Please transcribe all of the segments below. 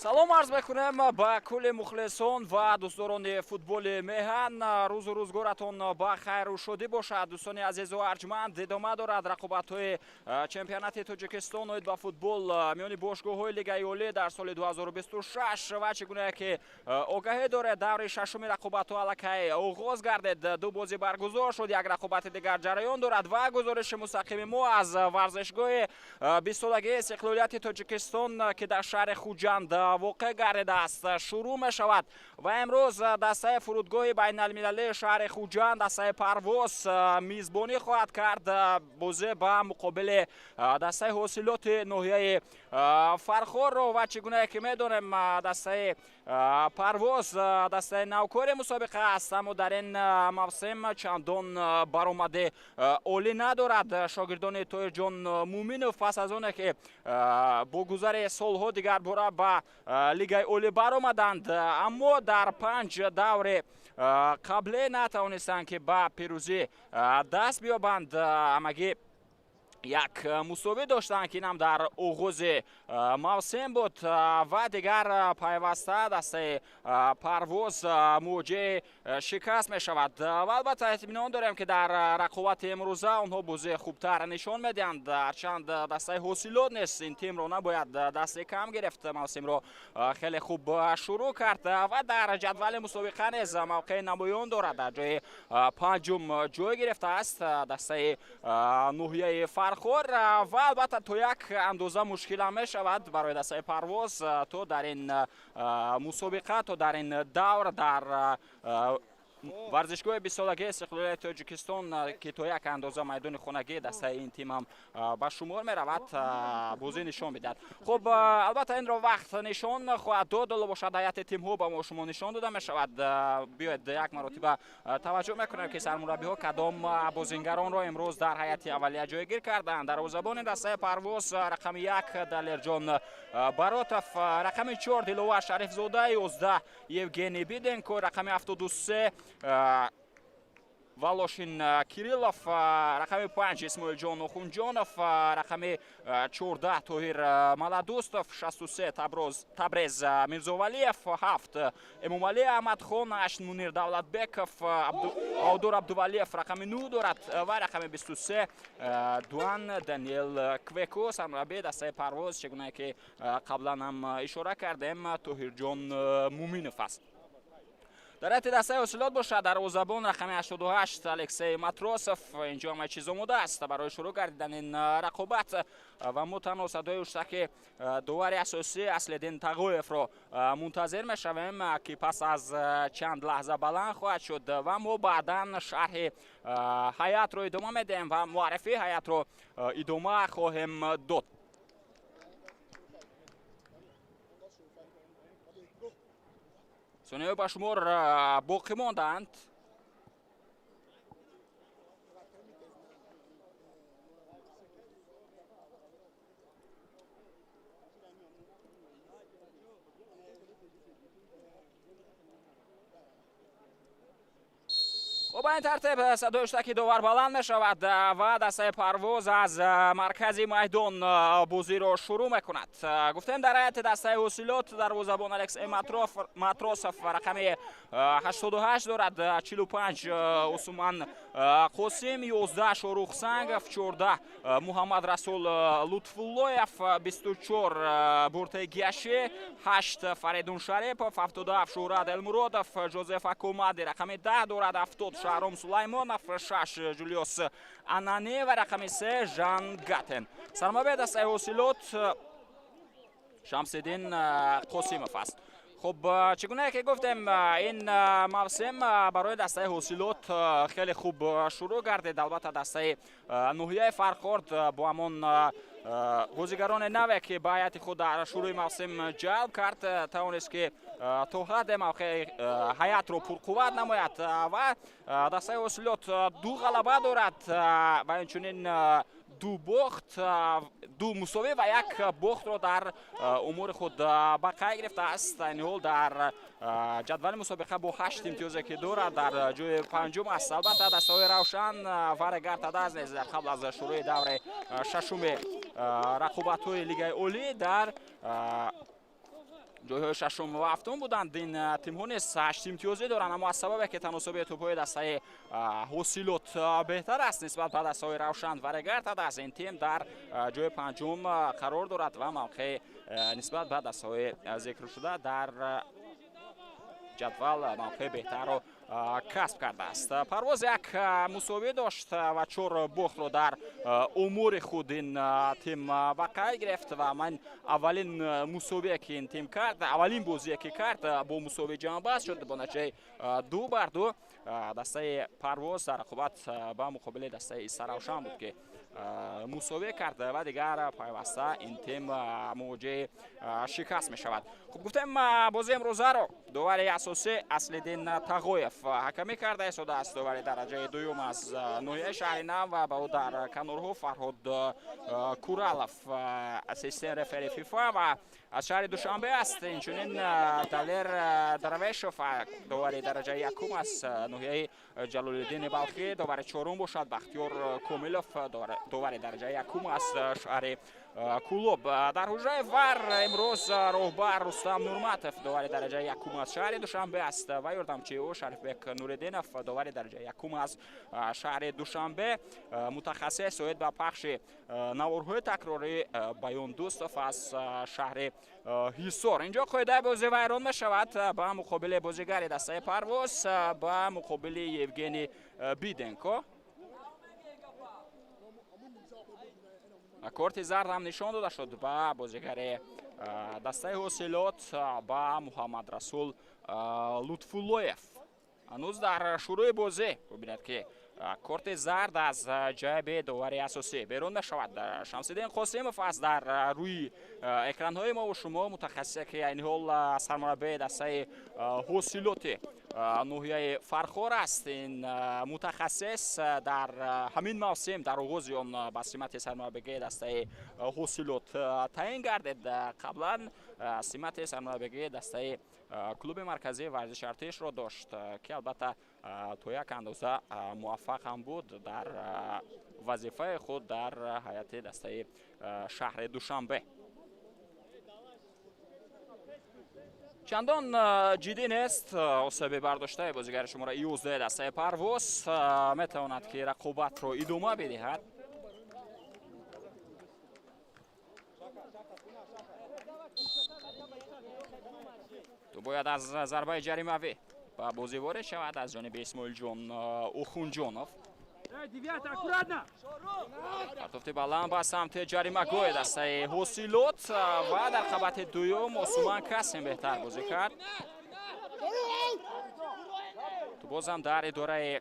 Салом арз мекунем ба кулли мухлисон ва дӯстдорони футболи меҳан. Рӯзу рӯзгоратон ба хайру шодӣ бошад, дӯстони азизу арҷманд. Идома дорад рақобатҳои чемпионати Тоҷикистон оид ба футбол миёни бошгоҳҳои Лигаи Олӣ дар соли 2026. Ва чӣ гуна ки огаҳӣ доред, даври шашуми рақобатҳо аллакай оғоз гардид. Ду бозӣ баргузор шуд, як рақобати дигар ҷараён дорад ва гузориши мустақими мо аз варзишгоҳи 20-солагии истиқлолияти Тоҷикистон, ки дар шаҳри Хуҷанд воқеъ гардидааст, шурӯъ мешавад. Ва имрӯз дастаи фурудгоҳи байналмилалии шаҳри Хуҷанд, дастаи Парвоз, мизбонӣ хоҳад кард бозӣ ба муқобили дастаи Ҳосилоти ноҳияи Фархорро. Ва чӣ гунае ки медонем, дастаи Парвоз дастаи навкори мусобиқа аст, аммо дар ин мавсим чандон баромади олӣ надорад. Шогирдони Тоҳирҷон Муъминов пас аз оне ки бо гузари солҳо дигар бора ба Лигаи Олӣ баромаданд, аммо дар панҷ даври қабле натавонистанд, ки ба пирӯзӣ даст биёбанд. Ҳамагӣ як мусовӣ доштанд, ки инам дар оғози мавсим буд. Ва дигар пайваста дастаи Парвоз мувоҷеҳи шикаст мешавад. Ва албатта итминон дорем, ки дар рақобати имрӯза онҳо бозии хубтар нишон медиҳанд. Ҳарчанд дастаи Ҳосилот нест, ин тимро набояд дасти кам гирифт. Мавсимро хеле хуб шурӯъ кард ва дар ҷадвали мусобиқа низ мавқеи намоён дорад, дар ҷои панҷум ҷой гирифтааст дастаи ноҳияи Фархор. Ва албатта то як андоза мушкилам мешавад барои дастаи Парвоз то дар ин мусобиқа, то дар ин давр дар варзишгоҳи 20-солагии истиқлолияти Тоҷикистон, ки то як андоза майдони хонагии дастаи ин тим ҳам ба шумор меравад, бозӣ нишон медиҳад. Хуб, албатта инро вақт нишон хоҳад дод. Ҳоло бошад, ҳайати тимҳо ба мо шумо нишон дода мешавад. Биёед, як маротиба таваҷҷӯҳ мекунем, ки сармураббиҳо кадом бозингаронро имрӯз дар ҳайати аввалия ҷойгир карданд. Дарвозабони дастаи Парвоз рақами 1 Далерҷон Баротов, рақами 4 Диловар Шарифзода, 11 Евгений Биденко, рақами 73 Волошин Кириллов, рақами 5 Исмоилҷон Охунҷонов, рақами 14 Тоҳир Маладӯстов, 63 Табрез Мирзовалиев, 7 Эмомалӣ Аҳмадхон, 8 Мунир Давлатбеков, Баҳодур Абдувалиев рақами 9 дорад ва рақами 23 Дуан Даниел Квеко. Сармураббии дастаи Парвоз, чӣ гунае ки қаблан ҳам ишора кардем, Тоҳирҷон Муъминов аст. Дар ҳайати дастаи Ҳосилот бошад, дарвозабон рақами 88 Алексей Матросов. Инҷо ҳама чиз омода аст барои шурӯъ гардидани ин рақобат ва мо танҳо садои ҳуштаки довари асосӣ Аслиддин Тағоевро мунтазир мешавем, ки пас аз чанд лаҳза баланд хоҳад шуд ва мо баъдан шарҳи ҳайатро идома медиҳем ва муаррифии ҳайатро идома хоҳем дод. Сонияҳо ба шумор боқӣ мондаанд. Ба ин тартиб садои ҳуштаки довар баланд мешавад ва дастаи Парвоз аз маркази майдон бозиро шурӯъ мекунад. Гуфтем, дар ҳайати дастаи Ҳосилот дарвозабон Алексей Матросов рақами 88 дорад, 45 Усман Қосим, 11 Шорух Сангов, 14 Муҳаммад Расул Лутфуллоев, 24 Буртаи Гиаши, 8 Фаридун Шарипов, 77 Шӯҳрат Элмуродов, Жозеф Акомади рақами 10 дорад, 70 Шаҳром Сулаймонов, 6 Жулиос Анане ва рақами 3 Жан Гатен. Сармураббии дастаи Ҳосилот Шамсиддин Қосимов аст. Хуб, чӣ гунае ки гуфтем, ин мавсим барои дастаи Ҳосилот хеле хуб шурӯъ гардид. Албатта дастаи ноҳияи Фархор бо ҳамон бозигарони наве, ки ба ҳайати худ дар шурӯи мавсим ҷалб кард, тавонист, ки то ҳадде мавқеи ҳайатро пурқувват намояд. Ва дастаи Ҳосилот ду ғалаба дорад ва инчунин ду бохт, ду мусовӣ ва як бохтро дар умури худ ба қайд гирифтааст. Айни ҳол дар ҷадвали мусобиқа бо ҳашт имтиёзе, ки дорад, дар ҷои панҷум аст. Албатта дастаҳои Равшан ва Регар-ТадАЗ низ қабл аз шурӯи даври шашуми рақобатҳои Лигаи Олӣ дар ҷойҳои шашум ва ҳафтум буданд. Ин тимҳо низ 8 имтиёзӣ доранд, аммо аз сабабе ки таносуби тӯбҳои дастаи Ҳосилот беҳтар аст нисбат ба дастаҳои Равшан ва Регар-ТадАЗ, ин тим дар ҷои панҷум қарор дорад ва мавқеи нисбат ба дастаҳои зикршуда дар ҷадвал мавқеи беҳтарро касб кардааст. Парвоз як мусовӣ дошт ва 4 бохтро дар умури худ ин тим ба қайд гирифт ва ман аввалин мусовие ки ин тим кард, аввалин бозие ки кард, бо мусовӣ ҷамъбаст шуд бо натиҷаи 2-2. Дастаи Парвоз дар рақобат ба муқобили дастаи Истаравшан буд ки мусовӣ кард ва дигар пайваста ин тим мувоҷиҳи шикаст мешавад. Хуб, гуфтем, бозии имрӯзаро довари асосӣ Аслиддин Тағоев ҳакамӣ карда истодааст. Довари дараҷаи дуюм аз ноҳияи шаҳри Нав ва ба ӯ дар канорҳо Фарҳод Куралов, ассистент рефери ФИФА ва аз шаҳри Душанбе аст. Инчунин Далер Дарвешов, довари дараҷаи якум аз ноҳияи Ҷалолиддини Балхӣ. Довари чорум бошад Бахтиёр Комилов, довари дараҷаи якум аз шаҳри Кӯлоб. Дар ҳуҷраи ВАР имрӯз роҳбар Рустам Нурматов, довари дараҷаи якум аз шаҳри Душанбе аст ва ёрдамчии ӯ Шарифбек Нуриддинов, довари дараҷаи якум аз шаҳри Душанбе. Мутахассис оид ба пахши наворҳои такрорӣ Баён Дӯстов аз шаҳри Ҳисор. Инҷо қоидаи бозӣ вайрон мешавад ба муқобили бозигари дастаи Парвоз, ба муқобили Евгений Биденко. Корти зард ҳам нишон дода шуд ба бозигари дастаи Ҳосилот, ба Муҳаммадрасул Лутфуллоев. Ҳанӯз дар шурӯи бозӣ бубинед ки корти зард аз ҷайби довари асосӣ берун мешавад. Шамсиддин Қосимов аст дар рӯи экранҳои мову шумо, мутахассисе ки айни ҳол сармураббии дастаи Ҳосилоти ноҳияи Фархор аст. Ин мутахассис дар ҳамин мавсим дар оғози он ба симати сармураббигии дастаи Ҳосилот таъин гардид. Қаблан симати сармураббигии дастаи клуби марказии варзиши артишро дошт, ки албатта то як андоза муваффақ ҳам буд дар вазифаи худ дар ҳайати дастаи шаҳри Душанбе. Чандон ҷиддӣ нест осеби бардоштаи бозигари шумора 11 дастаи Парвоз, метавонад ки рақобатро идома бидиҳад. Ту бояд аз зарбаи ҷаримавӣ ба бозӣ ворид шавад аз ҷониби Исмоилҷон Охунҷонов. Партофти баланд ба самти ҷаримагоҳи дастаи Ҳосилот ва дар қабати дуюм Осуман Касим беҳтар бозӣ кард. Ту бозам дар идораи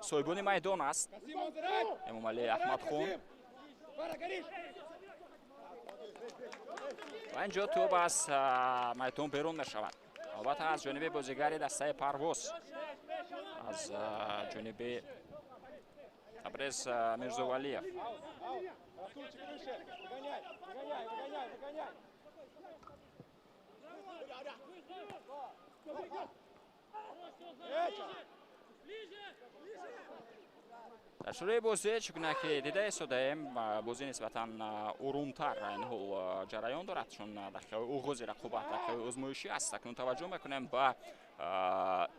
соҳибони майдон аст Эмомалӣ Аҳмадхон. Ва инҷо тӯб аз майдон берун мешавад, албатта аз ҷониби бозигари дастаи Парвоз, аз ҷониби Табрез Мирзовалиев. Дар шурӯи бозӣ чӣ гуна ки дида истодаем, бозӣ нисбатан орумтар ин ҳол ҷараён дорад, чун дақиқаи оғози рақобат дақиқаи озмоишӣ аст. Акнун таваҷҷӯҳ мекунем ба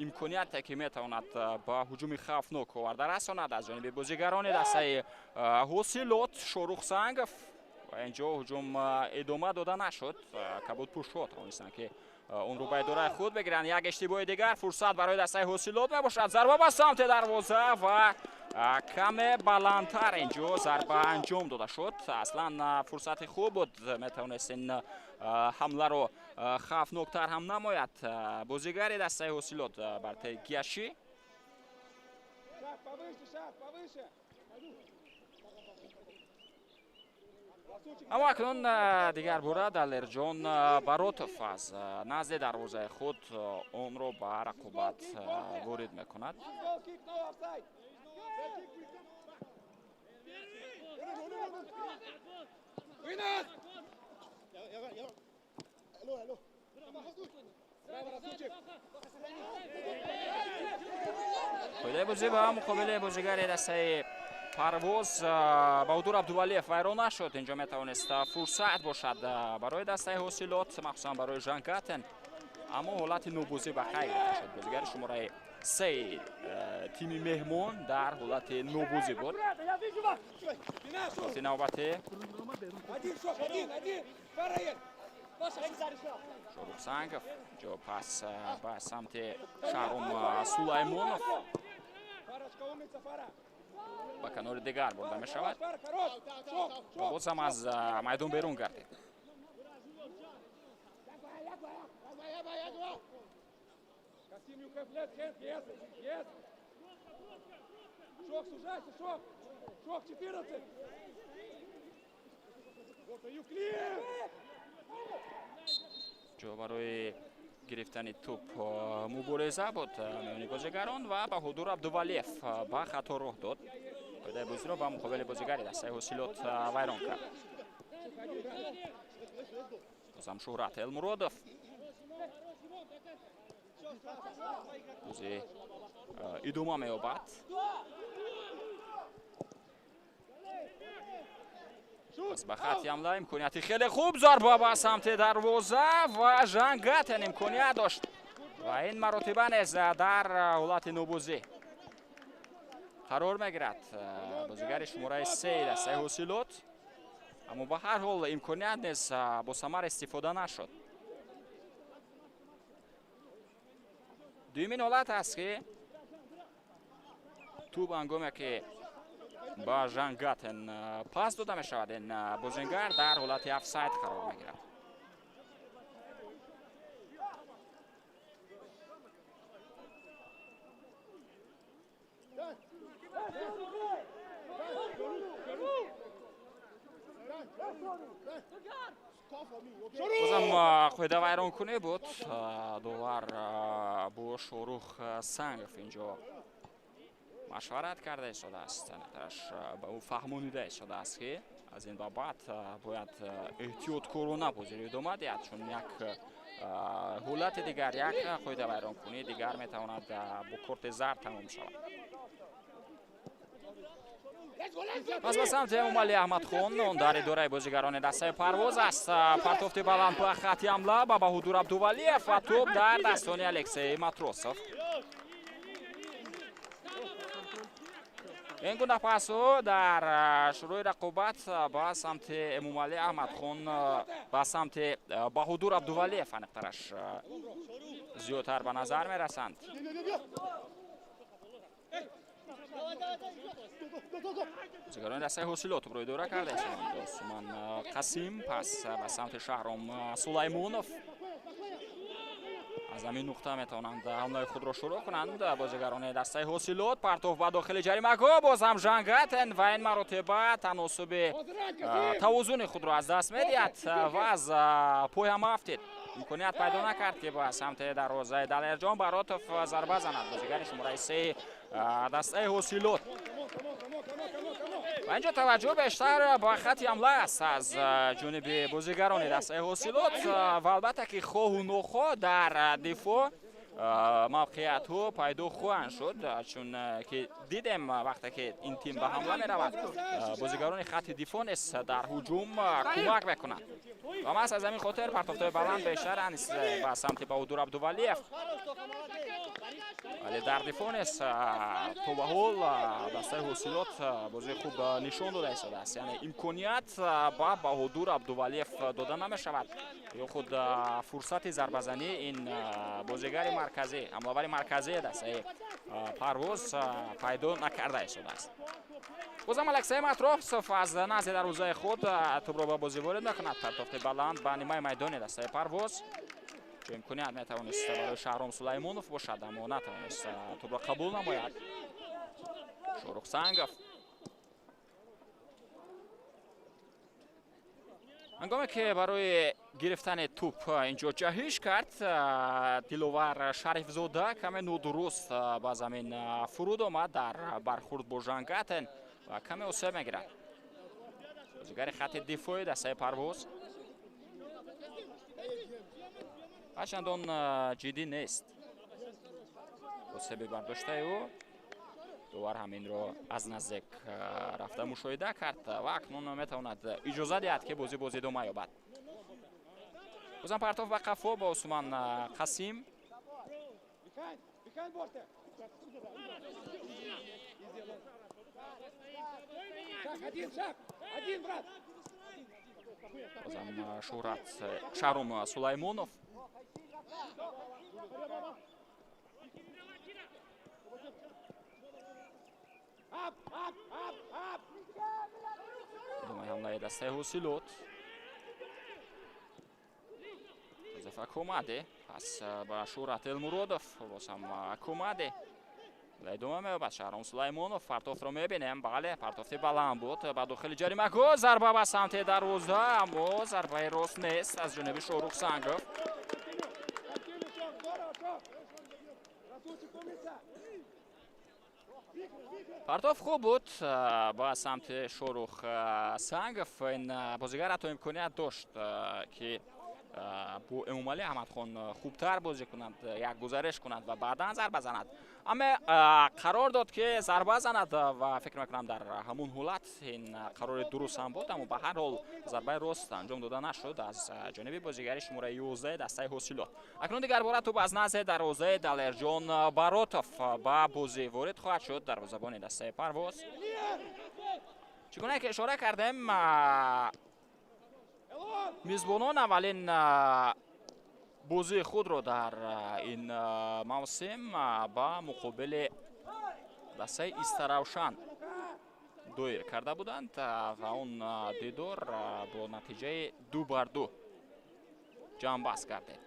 имконияте ки метавонад ба ҳуҷуми хавфнок оварда расонад аз ҷониби бозигарони дастаи Ҳосилот Шорух Сангов. Ва инҷо ҳуҷум идома дода нашуд. Кабудпӯшҳо тавонистанд ки онро ба идораи худ бигиранд. Як иштибоҳи дигар фурсат барои дастаи Ҳосилот мебошад. Зарба ба самти дарвоза ва каме баландтар инҷо зарба анҷом дода шуд. Аслан фурсати хуб буд, метавонист ин ҳамларо хавфноктар ҳам намояд бозигари дастаи Ҳосилот Бартаи Гияшӣ. Аммо акнун дигар бора Далерҷон Баротов аз назди дарвозаи худ онро ба рақобат ворид мекунад. Қоидаи бозӣ ба муқобили бозигари дастаи Парвоз Баҳодур Абдувалиев вайрон нашуд. Инҷо метавонист фурсат бошад барои дастаи Ҳосилот, махсусан барои Жангатен, аммо ҳолати нобозӣ ба хайр шуд. Бозигари шумораи 3 тими меҳмон дар ҳолати нобозӣ буд. Навбати Шорух Сангов ҷо пас ба самти Шаҳром Сулаймонов ба канори дигар бурда мешавад. Бозам аз майдон берун гардид. Шох, сужайся, Шох! Шох, 14! Ҷо барои гирифтани тӯп мубориза буд миёни бозигарон ва Баҳодур Абдувалиев ба хато роҳ дод. Қоидаи бозиро ба муқобили бозигари дастаи Ҳосилот вайрон кард. Бозам Шӯҳрат Элмуродов. Бозӣ идома меёбад. Пас ба хатти ҳамла имконияти хеле хуб, зарба ба самти дарвоза ва Жангатен имконият дошт ва ин маротиба низ дар ҳолати нобозӣ қарор мегирад бозигари шумораи 3 дастаи Ҳосилот, аммо ба ҳар ҳол имконият низ бо самар истифода нашуд. Дуюмин ҳолат аст ки тӯб ҳангоме ки ба Жангатен пас дода мешавад, ин бозингар дар ҳолати офсайд қарор мегирад. Бозам қоида вайронкунӣ буд. Довар бо Шорух Сангов инҷо машварат карда истодааст, аш ба ӯ фаҳмонида истодааст, ки аз ин ба баъд бояд эҳтиёткорона бозиро идома диҳад, чун як ҳолати дигар, як қоида вайронкунии дигар метавонад бо корти зард тамом шавад. Пас ба самти Эмомалӣ Аҳмадхон, он дар идораи бозигарони дастаи Парвоз аст. Партофти баланд ба хатти ҳамла ба Баҳодур Абдувалиев ва тӯб дар дастони Алексей Матросов. Ин гуна пасҳо дар шурӯи рақобат ба самти Эмомалӣ Аҳмадхон, ба самти Баҳодур Абдувалиев аниқтараш зиёдтар ба назар мерасанд. Бозигарони дастаи Ҳосилот тӯбро идора карда истоданд. Осман Қасим пас ба самти Шаҳром Сулаймонов. Аз ҳамин нуқта метавонанд ҳамлаи худро шурӯъ кунанд бозигарони дастаи Ҳосилот. Партоф ба дохили ҷаримагоҳ, боз ҳам Жангатен ва ин маротиба таносуби тавозуни худро аз даст медиҳад ва аз пой ҳам афтид. Имконият пайдо накард ки ба самти дарвозаи Далерҷон Баротов зарба занад бозигари шумораи 3 дастаи Ҳосилот. Ва инҷо таваҷҷӯҳ бештар ба хатти ҳамла аст аз ҷониби бозигарони дастаи Ҳосилот ва албатта ки хоҳу нохоҳ дар дифоъ мавқеиятҳо пайдо хоҳанд шуд, чун ки дидем вақте ки ин тим ба ҳамла меравад, бозигарони хатти дифоъ низ дар ҳуҷум кӯмак мекунанд. Ва маҳз аз ҳамин хотир партофтҳои баланд бештар ба самти Баҳодур Абдувалиев, вале дар дифоъ низ то ба ҳол дастаи Ҳосилот бозии хуб нишон дода истодааст. Яъне имконият ба Баҳодур Абдувалиев дода намешавад ё худ фурсати зарбазанӣ ин бозигари марказӣ, ҳамлавари марказии дастаи Парвоз пайдо накарда истодааст. Бозам Алексей Матросов аз назди дарвозаи худ тӯбро ба бозӣ ворид мекунад. Партофти баланд ба нимаи майдони дастаи Парвоз. Чун имконият метавонист барои Шаҳром Сулаймонов бошад, аммо натавонист тӯбро қабул намояд. Шорух Сангов ҳангоме ки барои гирифтани тӯп инҷо ҷаҳиш кард, Диловар Шарифзода каме нодуруст ба замин фуруд омад дар бархурд бо Жангатен ва каме осеб мегирад. Бозигари хатти дифои дастаи Парвоз ҳарчанд он ҷиддӣ нест осеби бардоштаи ӯ. Довар ҳаминро аз наздик рафта мушоҳида кард ва акнун метавонад иҷоза диҳад, ки бозӣ боз идома ёбад. Бозам партоф ба қафо ба Усман Қасим. Бозам Шӯҳрат Шаҳром Сулаймонов. Идомаи ҳамлаи дастаи Ҳосилот. Жозеф Акомаде пас ба Шӯҳрат Элмуродов, боз ҳам Акомаде. Идома меёбад. Шаҳром Сулаймонов, партофтро мебинем. Бале, партофти баланд буд ба дохили ҷаримагоҳ, зарба ба самти дарвоза, аммо зарбаи рост нест аз ҷониби Шоҳрух Сангов. Партоф хуб буд ба самти Шоҳрух Сангов. Ин бозигар ҳатто имконият дошт, ки бо Эмомалӣ Аҳмадхон хубтар бозӣ кунад, як гузариш кунад ва баъдан зарба занад, аммо қарор дод, ки зарба занад, ва фикр мекунам, дар ҳамун ҳолат ин қарори дуруст ҳам буд, аммо ба ҳар ҳол зарбаи рост анҷом дода нашуд аз ҷониби бозигари шумораи 11 дастаи Ҳосилот. Акнун дигар бора тӯб аз назди дарвозаи Далерҷон Баротов ба бозӣ ворид хоҳад шуд, дарвозабони дастаи Парвоз. Чӣ гуна ки ишора кардем, мизбонон аввалин бозии худро дар ин мавсим ба муқобили дастаи Истаравшан доир карда буданд ва он дидор бо натиҷаи 2-2 ҷамъбаст гардид.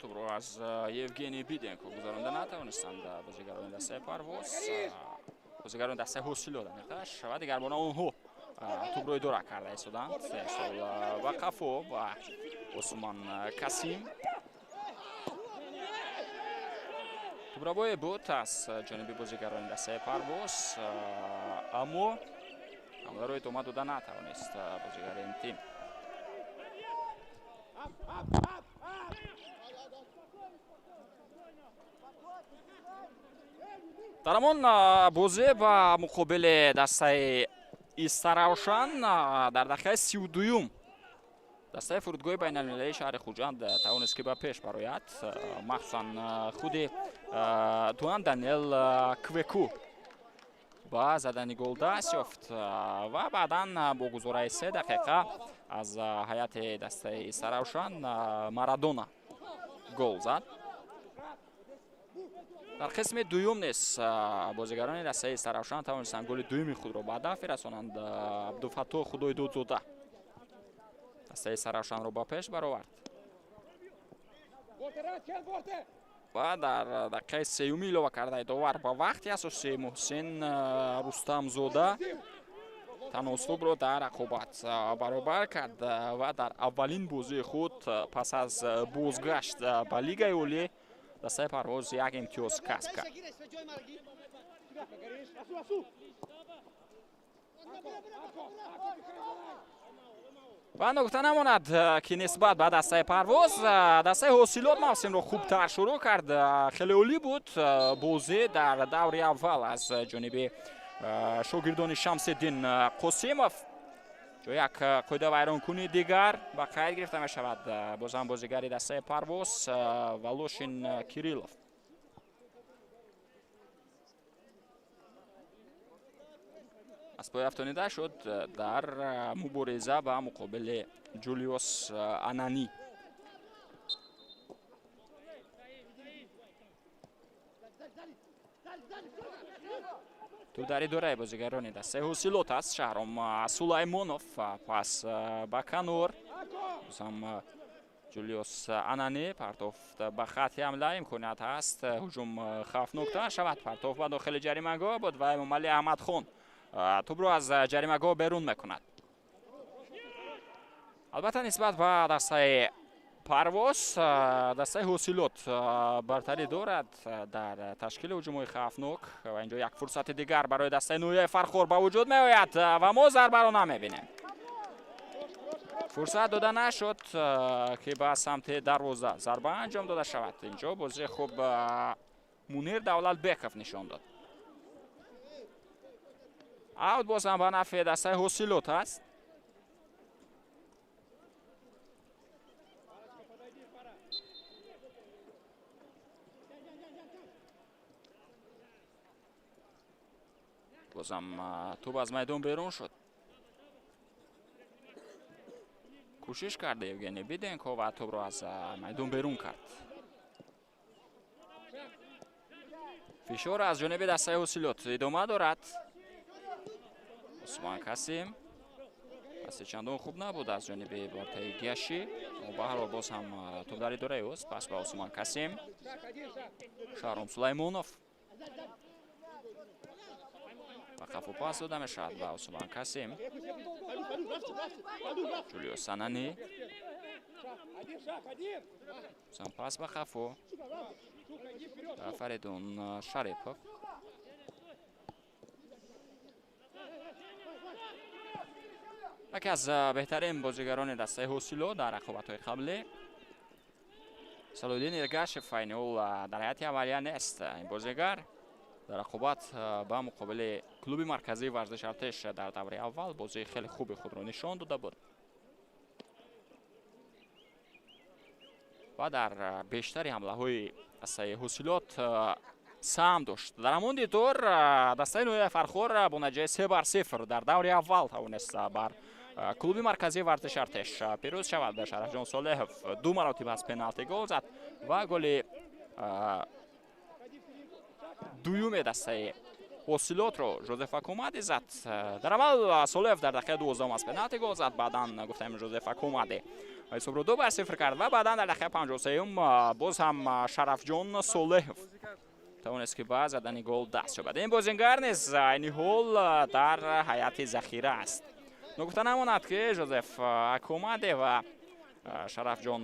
Тӯбро аз Евгений Биденко гузаронда натавонистанд бозигарони дастаи Парвоз, бозигарони дастаи Ҳосилот аниқтараш, ва дигарбора онҳо тӯбро идора карда истоданд. Сол ба қафо ва Осман Касим. Тӯбравое буд аз ҷониби бозигарони дастаи Парвоз, аммо ҳамларо идома дода натавонист бозигари ин тим. Дар ҳамон бозӣ ба муқобили дастаи Истаравшан дар дақиқаи 32-юм дастаи фурудгоҳи байналмилалии шаҳри Хуҷанд тавонист, ки ба пеш барояд. Махсусан худи Туан Даниэл Квеку ба задани гол даст ёфт ва баъдан бо гузораи 3 дақиқа аз ҳайати дастаи Истаравшан Марадона гол зад. Дар қисми дуюм низ бозигарони дастаи Истаравшан тавонистанд голи дуюми худро ба ҳадаф бирасонанд. Абдуфаттоҳ Худойдодзода дастаи Истаравшанро ба пеш баровард ва дар дақиқаи сеюми илова кардаи довар ба вақти асосӣ Муҳсин Рустамзода таносубро дар рақобат баробар кард ва дар аввалин бозии худ пас аз бозгашт ба Лигаи олӣ дастаи Парвоз як имтиёз касб кард. Ва ногуфта намонад, ки нисбат ба дастаи Парвоз дастаи Ҳосилот мавсимро хубтар шурӯъ кард. Хеле олӣ буд бозӣ дар даври аввал аз ҷониби шогирдони Шамсиддин Қосимов. Ҷо як қоидавайронкунии дигар ба қайд гирифта мешавад. Бозам бозигари дастаи Парвоз Волошин Кириллов аз пой афтонида шуд дар мубориза ба муқобили Ҷулиус Ананӣ. Тӯб дар идораи бозигарони дастаи Ҳосилот аст. Шаҳром Сулаймонов, пас ба канор, бозам Ҷулиус Ананӣ, партофт ба хатти ҳамла. Имконият ҳаст, ҳуҷум хавфноктар шавад. Партофт ба дохили ҷаримагоҳ буд ва Эмомалӣ Аҳмадхон тӯбро аз ҷаримагоҳ берун мекунад. Албатта, нисбат ба дастаи Парвоз дастаи Ҳосилот бартарӣ дорад дар ташкили ҳуҷумҳои хавфнок ва инҷо як фурсати дигар барои дастаи ноҳияи Фархор ба вуҷуд меояд ва мо зарбаро намебинем. Фурсат дода нашуд, ки ба самти дарвоза зарба анҷом дода шавад. Инҷо бозии хуб Мунир Давлатбеков нишон дод. Аут боз ҳам ба нафъи дастаи Ҳосилот аст. Бозам тӯб аз майдон берун шуд. Кӯшиш кард Евгений Биденко ва тӯбро аз майдон берун кард. Фишор аз ҷониби дастаи Ҳосилот идома дорад. Усман Касим паси чандон хуб набуд аз ҷониби бортаи Гияши. Баҳрҳол боз ҳам тӯб дар идораи ӯст. Пас ба Усман Касим. Шаҳром Сулаймонов ба қафо пас дода мешавад ба Усман Касим. Ҷулио Санани сам пас ба қафо Фаридун Шарипов. Яке аз беҳтарин бозигарони дастаи Ҳосило дар рақобатҳои қаблӣ Салоҳиддин Иргашев айни ҳол дар ҳайати аввалия нест. Ин бозигар дар рақобат ба муқобили клуби марказии варзиши Артеш дар давраи аввал бозии хеле хуби худро нишон дода буд ва дар бештари ҳамлаҳои дастаи Ҳосилот саҳм дошт. Дар ҳамон дидор дастаи ноҳияи Фархор бо натиҷаи 3-0 дар даври аввал тавонист бар клуби марказии варзиши Артеш пирӯз шавад. Шарафҷон Солеҳов ду маротиба аз пеналти гол зад ва голи дуюми дастаи Ҳосилотро Жозеф Акомади зад. Дар аввал Солеҳов дар дақиқаи 12 аз пеналти гол зад, баъдан гуфтаем Жозеф Акомади ҳисобро 2-0 кард ва баъдан дар дақиқаи 53 боз ҳам Шарафҷон Солеҳов тавонист, ки ба задани гол даст ёбад. Ин бозингар низ айни ҳол дар ҳайати захира аст. Ногуфта намонад, ки Жозеф Акомаде ва Шарафҷон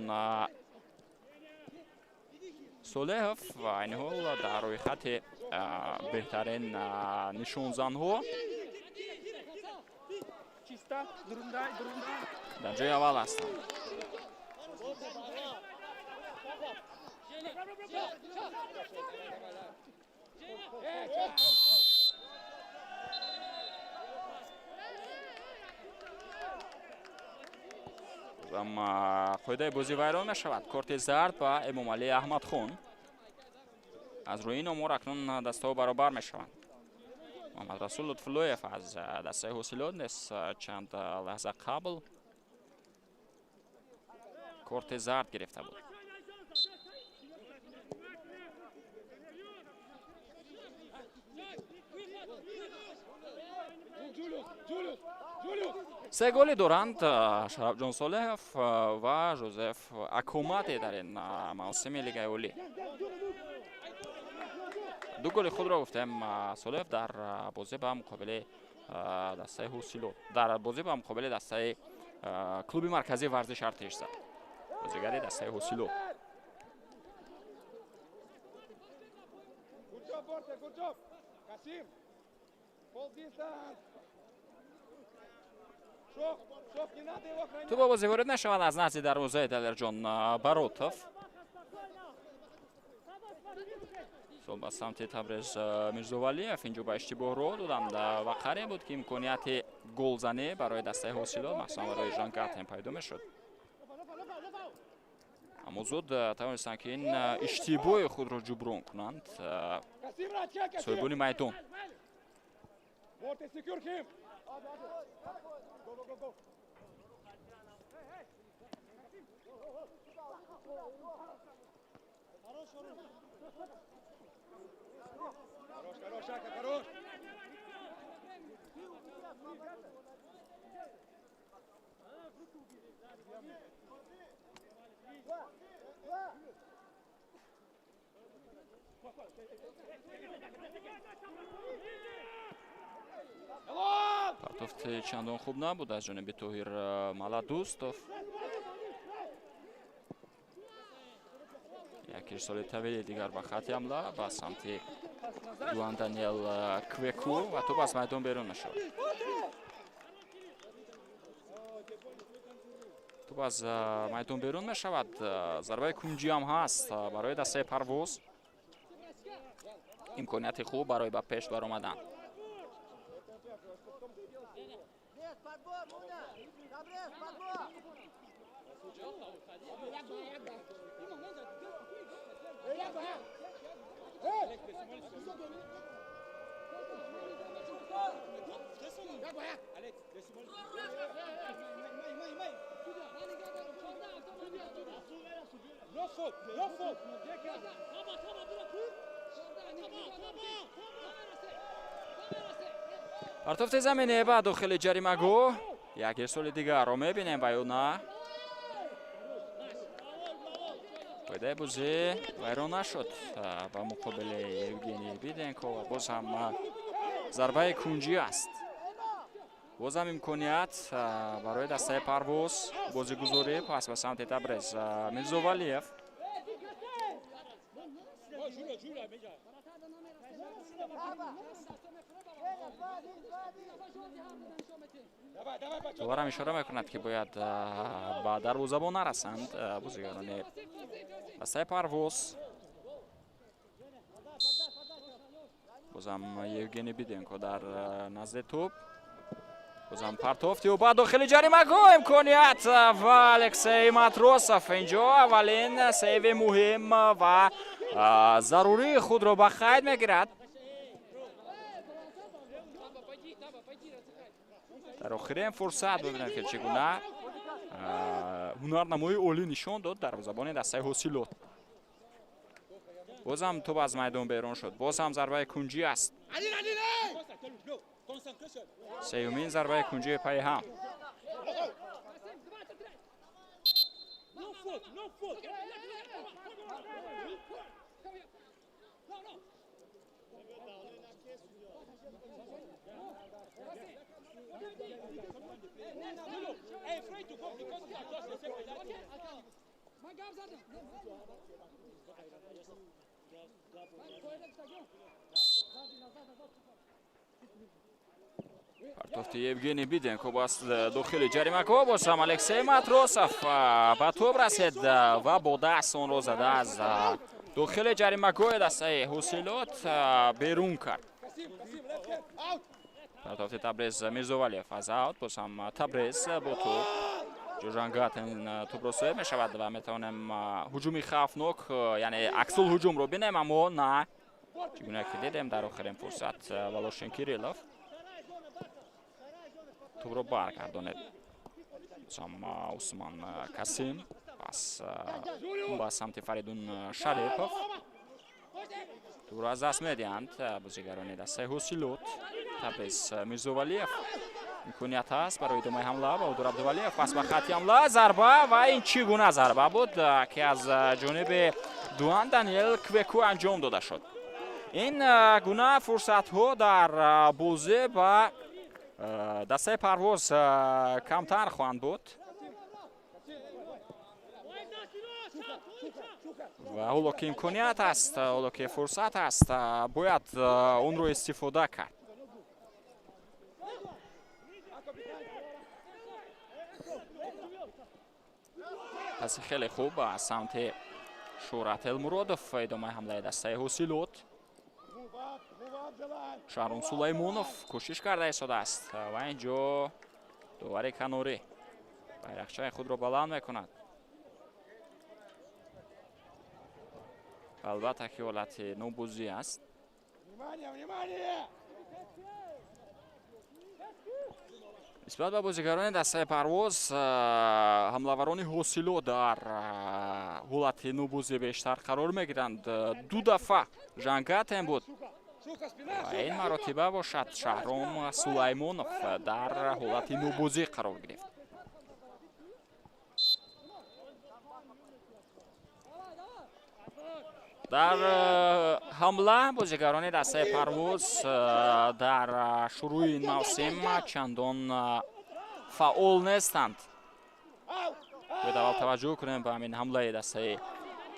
Солеҳов айни ҳол дар рӯйхати беҳтарин нишонзанҳо дар ҷои аввал ҳастанд. Қоидаи бозӣ вайрон мешавад. Корти зард ба Эмомалӣ Аҳмадхон. Аз рӯи ин омор акнун дастаҳо баробар мешаванд. Муҳаммадрасул Лутфуллоев аз дастаи Ҳосилот низ чанд лаҳза қабл корти зард гирифта буд. Се голи доранд Шарафҷон Солеҳов ва Жозеф Акомаде дар ин мавсими Лигаи Олӣ. Ду голи худро гуфтем Солеҳов дар бозӣ ба муқобили дастаи Ҳосилот, дар бозӣ ба муқобили дастаи клуби марказии варзиши Артеш зад. Бозигари дастаи Ҳосилот. Тӯб ба бозӣ ворид нашавад аз назди дарвозаи Далерҷон Баротов. Сол ба самти Табрез Мирзовалиев инҷо ба иштибоҳ роҳ доданд ва қариб буд, ки имконияти голзанӣ барои дастаи Ҳосилот, махсусан барои Жан Гатен пайдо мешуд. Аммо зуд тавонистанд, ки ин иштибоҳи худро ҷуброн кунанд соҳибони майдон. Партофти чандон хуб набуд аз ҷониби Тоҳир Маладӯстов. Як ирсоли тавили дигар ба хати ҳамла ба самти Дуан Даниел Квеку ва тӯп аз майдон берун мешавад. Тӯп аз майдон берун мешавад. Зарбаи кунҷӣ ҳам ҳаст барои дастаи Парвоз. Имконияти хуб барои ба пеш баромадан. Партофти замине ба дохили ҷаримагоҳ. Як ирсоли дигарро мебинем ва ё на. Қоидаи бозӣ вайрон нашуд ба муқобили Евгений Биденко ва боз ҳам зарбаи кунҷӣ аст. Боз ҳам имконият барои дастаи Парвоз бозигузорӣ пас ба самти Табрез Мирзовалиев. Доварам ишора мекунад, ки бояд ба дарвозабон нарасанд бозигарони дастаи Парвоз. Бозам Евгений Биденко дар назди тӯп. Бозам партофти ӯ ба дохили ҷаримагоҳ, имконият ва Алексей Матросов инҷо аввалин сейви муҳим ва зарурии худро ба қайд мегирад. Дар охирин фурсат бибинем, ки чӣ гуна ҳунарнамои олӣ нишон дод дарвозабони дастаи Ҳосилот. Бозам тӯп аз майдон берун шуд. Боз ҳам зарбаи кунҷӣ аст. Сеюмин зарбаи кунҷии пайи ҳам. Партофти Евгений Биденко бас дохили ҷаримагоҳ. Боз ҳам Алексей Матросов ба тӯб расид ва бо даст онро зада аз дохили ҷаримагоҳи дастаи Ҳосилот берун кард. Партофти Табрез Мирзовалиев аз аут. Боз ҳам Табрез бо тӯб. Ҷожангатен тӯбро соҳиб мешавад ва метавонем ҳуҷуми хавфнок, яъне аксул ҳуҷумро бинем, аммо на. Чӣ гуна ки дидем, дар охирин фурсат Волошин Кириллов тӯбро баргардонед. Боз Усман Касим пас ба самти Фаридун Шарипов. Тӯбро аз даст медиҳанд бозигарони дастаи Ҳосилот. Табрез Мирзовалиев имконият ҳаст барои идомаи ҳамла. Баҳодур Абдувалиев пас ба хати ҳамла, зарба ва ин чӣ гуна зарба буд, ки аз ҷониби Дуан Даниел Квеку анҷом дода шуд. Ин гуна фурсатҳо дар бозӣ ба дастаи Парвоз камтар хоҳанд буд ва ҳоло ки имконият аст, ҳоло ки фурсат аст, бояд онро истифода кард. Паси хеле хуб аз самти Шӯҳрат Элмуродов идомаи ҳамлаи дастаи Ҳосилот. Шаҳром Сулаймонов кӯшиш карда истодааст ва инҷо довари канорӣ байрақчаи худро баланд мекунад. Албатта ки ҳолати нобозӣ аст. Нисбат ба бозигарони дастаи Парвоз, ҳамлаварони Ҳосило дар ҳолати нобозӣ бештар қарор мегиранд. Ду дафъа Жангатен буд ва ин маротиба бошад Шаҳром Сулаймонов дар ҳолати нобозӣ қарор гирифт. Дар ҳамла бозигарони дастаи Парвоз дар шурӯи ин мавсим чандон фаъол нестанд. Бояд аввал таваҷҷӯҳ кунем ба ҳамин ҳамлаи дастаи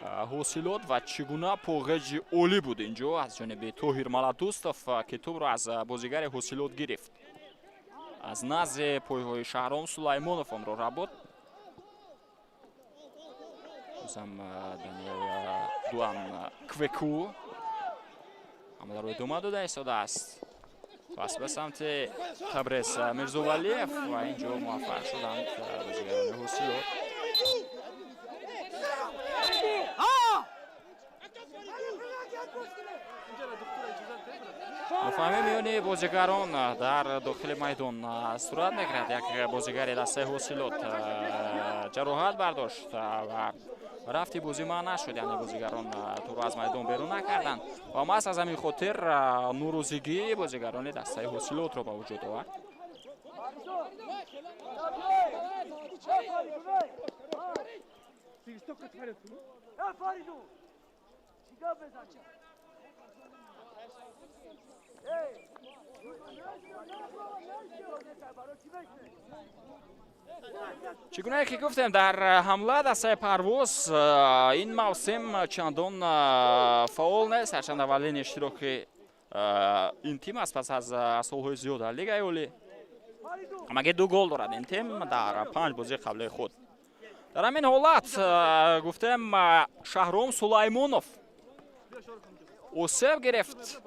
Ҳосилот ва чӣ гуна поғеҷи олӣ буд инҷо аз ҷониби Тоҳир Маладӯстов, ки тӯбро аз бозигари Ҳосилот гирифт. Аз назди пойҳои Шаҳром Сулаймонов онро рабуд. Бозам Даниел Дуан Квеку ҳамларо идома дода истодааст. Пас ба самти Табрез Мирзовалиев ва инҷо муваффақ шуданд бозигарони Ҳосилот. Нофаҳмӣ миёни бозигарон дар дохили майдон сурат мегирад. Як бозигари дастаи Ҳосилот ҷароҳат бардошт ва рафти бозӣ манъ нашуд, яъне бозигарон тӯро аз майдон берун накарданд ва маҳз аз ҳамин хотир норозигии бозигарони дастаи Ҳосилотро ба вуҷуд овард. Чӣ гунае ки гуфтем, дар ҳамла дастаи Парвоз ин мавсим чандон фаъол нест, ҳарчанд аввалин иштироки ин тим аст пас аз солҳои зиёд дар Лигаи Олӣ. Ҳамагӣ 2 гол дорад ин тим дар 5 бозии қаблии худ. Дар ҳамин ҳолат гуфтем, Шаҳром Сулаймонов осеб гирифт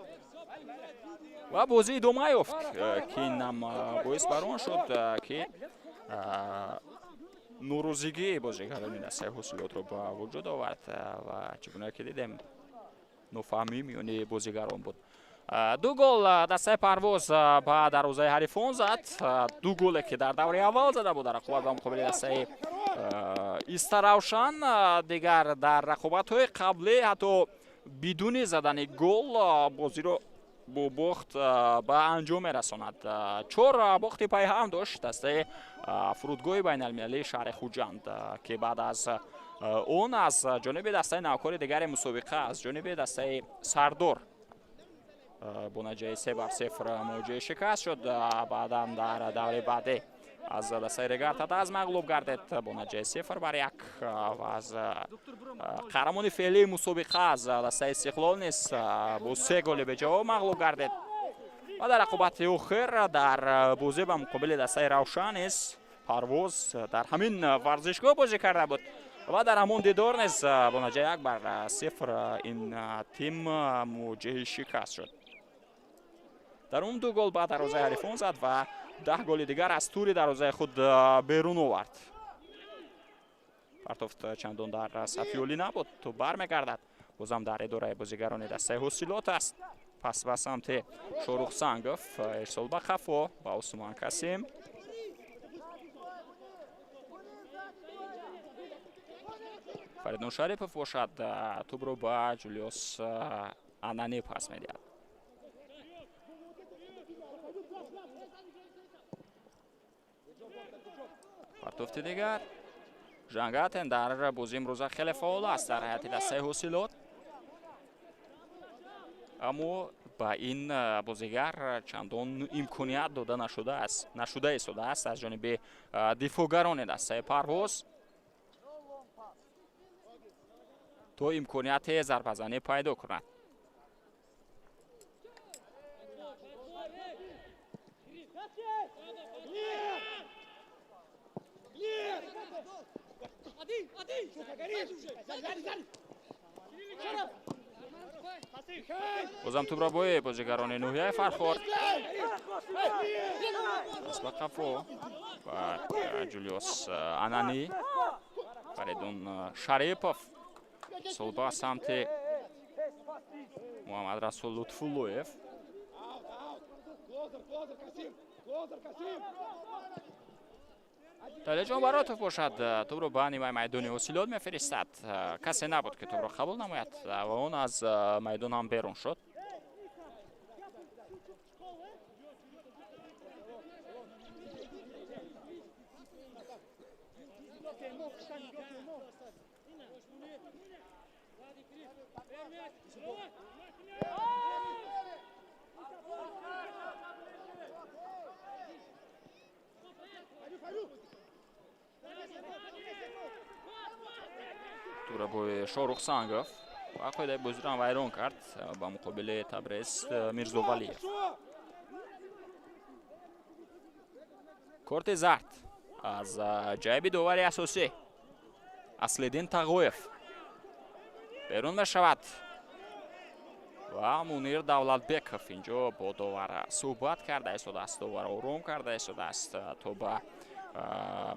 ва бозӣ идома ёфт, ки инам боис бар он шуд, ки норозигии бозигарони дастаи Ҳосилотро ба вуҷуд овард ва чӣ гуна ки дидем, нофаҳмӣ миёни бозигарон буд. 2 гол дастаи Парвоз ба дарвозаи ҳарифон зад. 2 голе ки дар давраи аввал зада буд дар рақобат ба муқобили дастаи Истаравшан. Дигар дар рақобатҳои қаблӣ ҳатто бидуни задани гол бозиро бо бохт ба анҷом мерасонад. 4 бохти пайҳам дошт дастаи фурудгоҳи байналмилалии шаҳри Хуҷанд, ки баъд аз он аз ҷониби дастаи навкори дигари мусобиқа, аз ҷониби дастаи Сардор бо натиҷаи 3-0 муоҷиҳаи шикаст шуд. Баъдан дар давраи баъдӣ аз дастаи Регар-ТадАЗ мағлуб гардид бо натиҷаи 0-1 ва аз қаҳрамони феълии мусобиқа аз дастаи Истиқлол низ бо 3 голи беҷавоб мағлуб гардид. Ва дар рақобати охир дар бозӣ ба муқобили дастаи Равшан низ Парвоз дар ҳамин варзишгоҳ бозӣ карда буд ва дар ҳамон дидор низ бо натиҷаи 1-0 ин тим муоҷиҳи шикаст шуд. Дар он 2 гол ба дарвозаи ҳарифон зад ва 10 голи дигар аз тури дарвозаи худ берун овард. Партофт чандон дар сатҳи олӣ набуд, тӯб бармегардад. Бозам дар идораи бозигарони дастаи Ҳосилот аст. Пас ба самти Шорух Сангов, ирсол ба қафо ба Усмон Касим. Фаридун Шарипов бошад, тӯбро ба Ҷулиус Анани пас медиҳад. Партофти дигар. Жангатен дар бозии имрӯза хеле фаъол аст дар ҳайати дастаи Ҳосилот, аммо ба ин бозигар чандон имконият дода нашуда истодааст аз ҷониби дифоъгарони дастаи Парвоз то имконияти зарбазанӣ пайдо кунад. Бозам тӯбро бои бозигарони ноҳияи Фархор. Пас ба қафо ба Ҷулиус Анани, Фаридун Шарипов, сол ба самти Муҳаммад Расул Лутфуллоев. Талиҷон Баротов бошад, тӯбро ба нимаи майдони Ҳосилот мефиристад. Касе набуд, ки тӯбро қабул намояд ва он аз майдон ҳам берун шуд. Ҷӯрабои Шорух Сангов ва қоидаи бозиро ҳам вайрон кард ба муқобили Табрез Мирзовалиев. Корти зард аз ҷайби довари асосӣ Аслиддин Тағоев берун мешавад ва Мунир Давлатбеков инҷо бо довар суҳбат карда истодааст, довар ором карда истодааст, то ба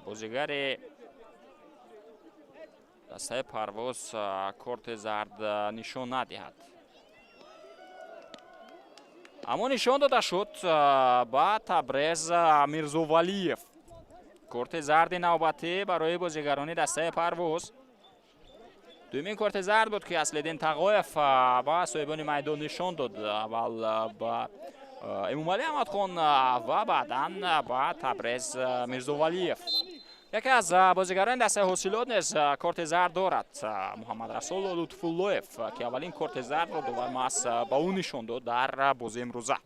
бозигари дастаи Парвоз корти зард нишон надиҳад. Аммо нишон дода шуд ба Табрез Мирзовалиев. Корти зарди навбатӣ барои бозигарони дастаи Парвоз. Дуюмин корти зард буд, ки Аслиддин Тағоев ба соҳибони майдон нишон дод. Аввал ба Эмомалӣ Аҳмадхон ва баъдан ба Табрез Мирзовалиев. Яке аз бозигарони дастаи Ҳосилот низ корти зард дорад, Муҳаммадрасул Лутфуллоев, ки аввалин корти зардро довар маҳз ба ӯ нишон дод дар бозии имрӯза.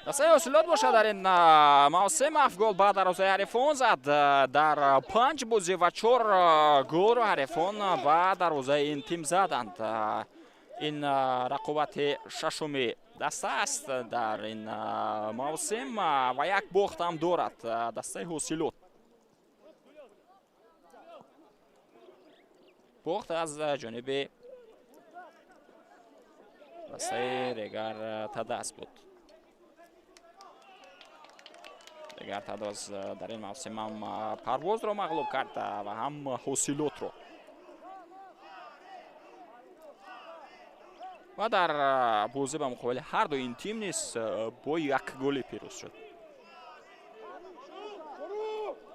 Дастаи Ҳосилот бошад дар ин мавсим 7 гол ба дарвозаи ҳарифон зад дар 5 бозӣ ва 4 голро ҳарифон ба дарвозаи ин тим заданд. Ин рақобати шашуми даста аст дар ин мавсим ва як бохт ҳам дорад дастаи Ҳосилот. Бохт аз ҷониби дастаи Регар Тадас буд. Регар Тадас дар ин мавсим ҳам Парвозро мағлуб кард ва ҳам Ҳосилотро. Ва дар бозӣ ба муқобили ҳар ду ин тим низ бо як голӣ пирӯз шуд.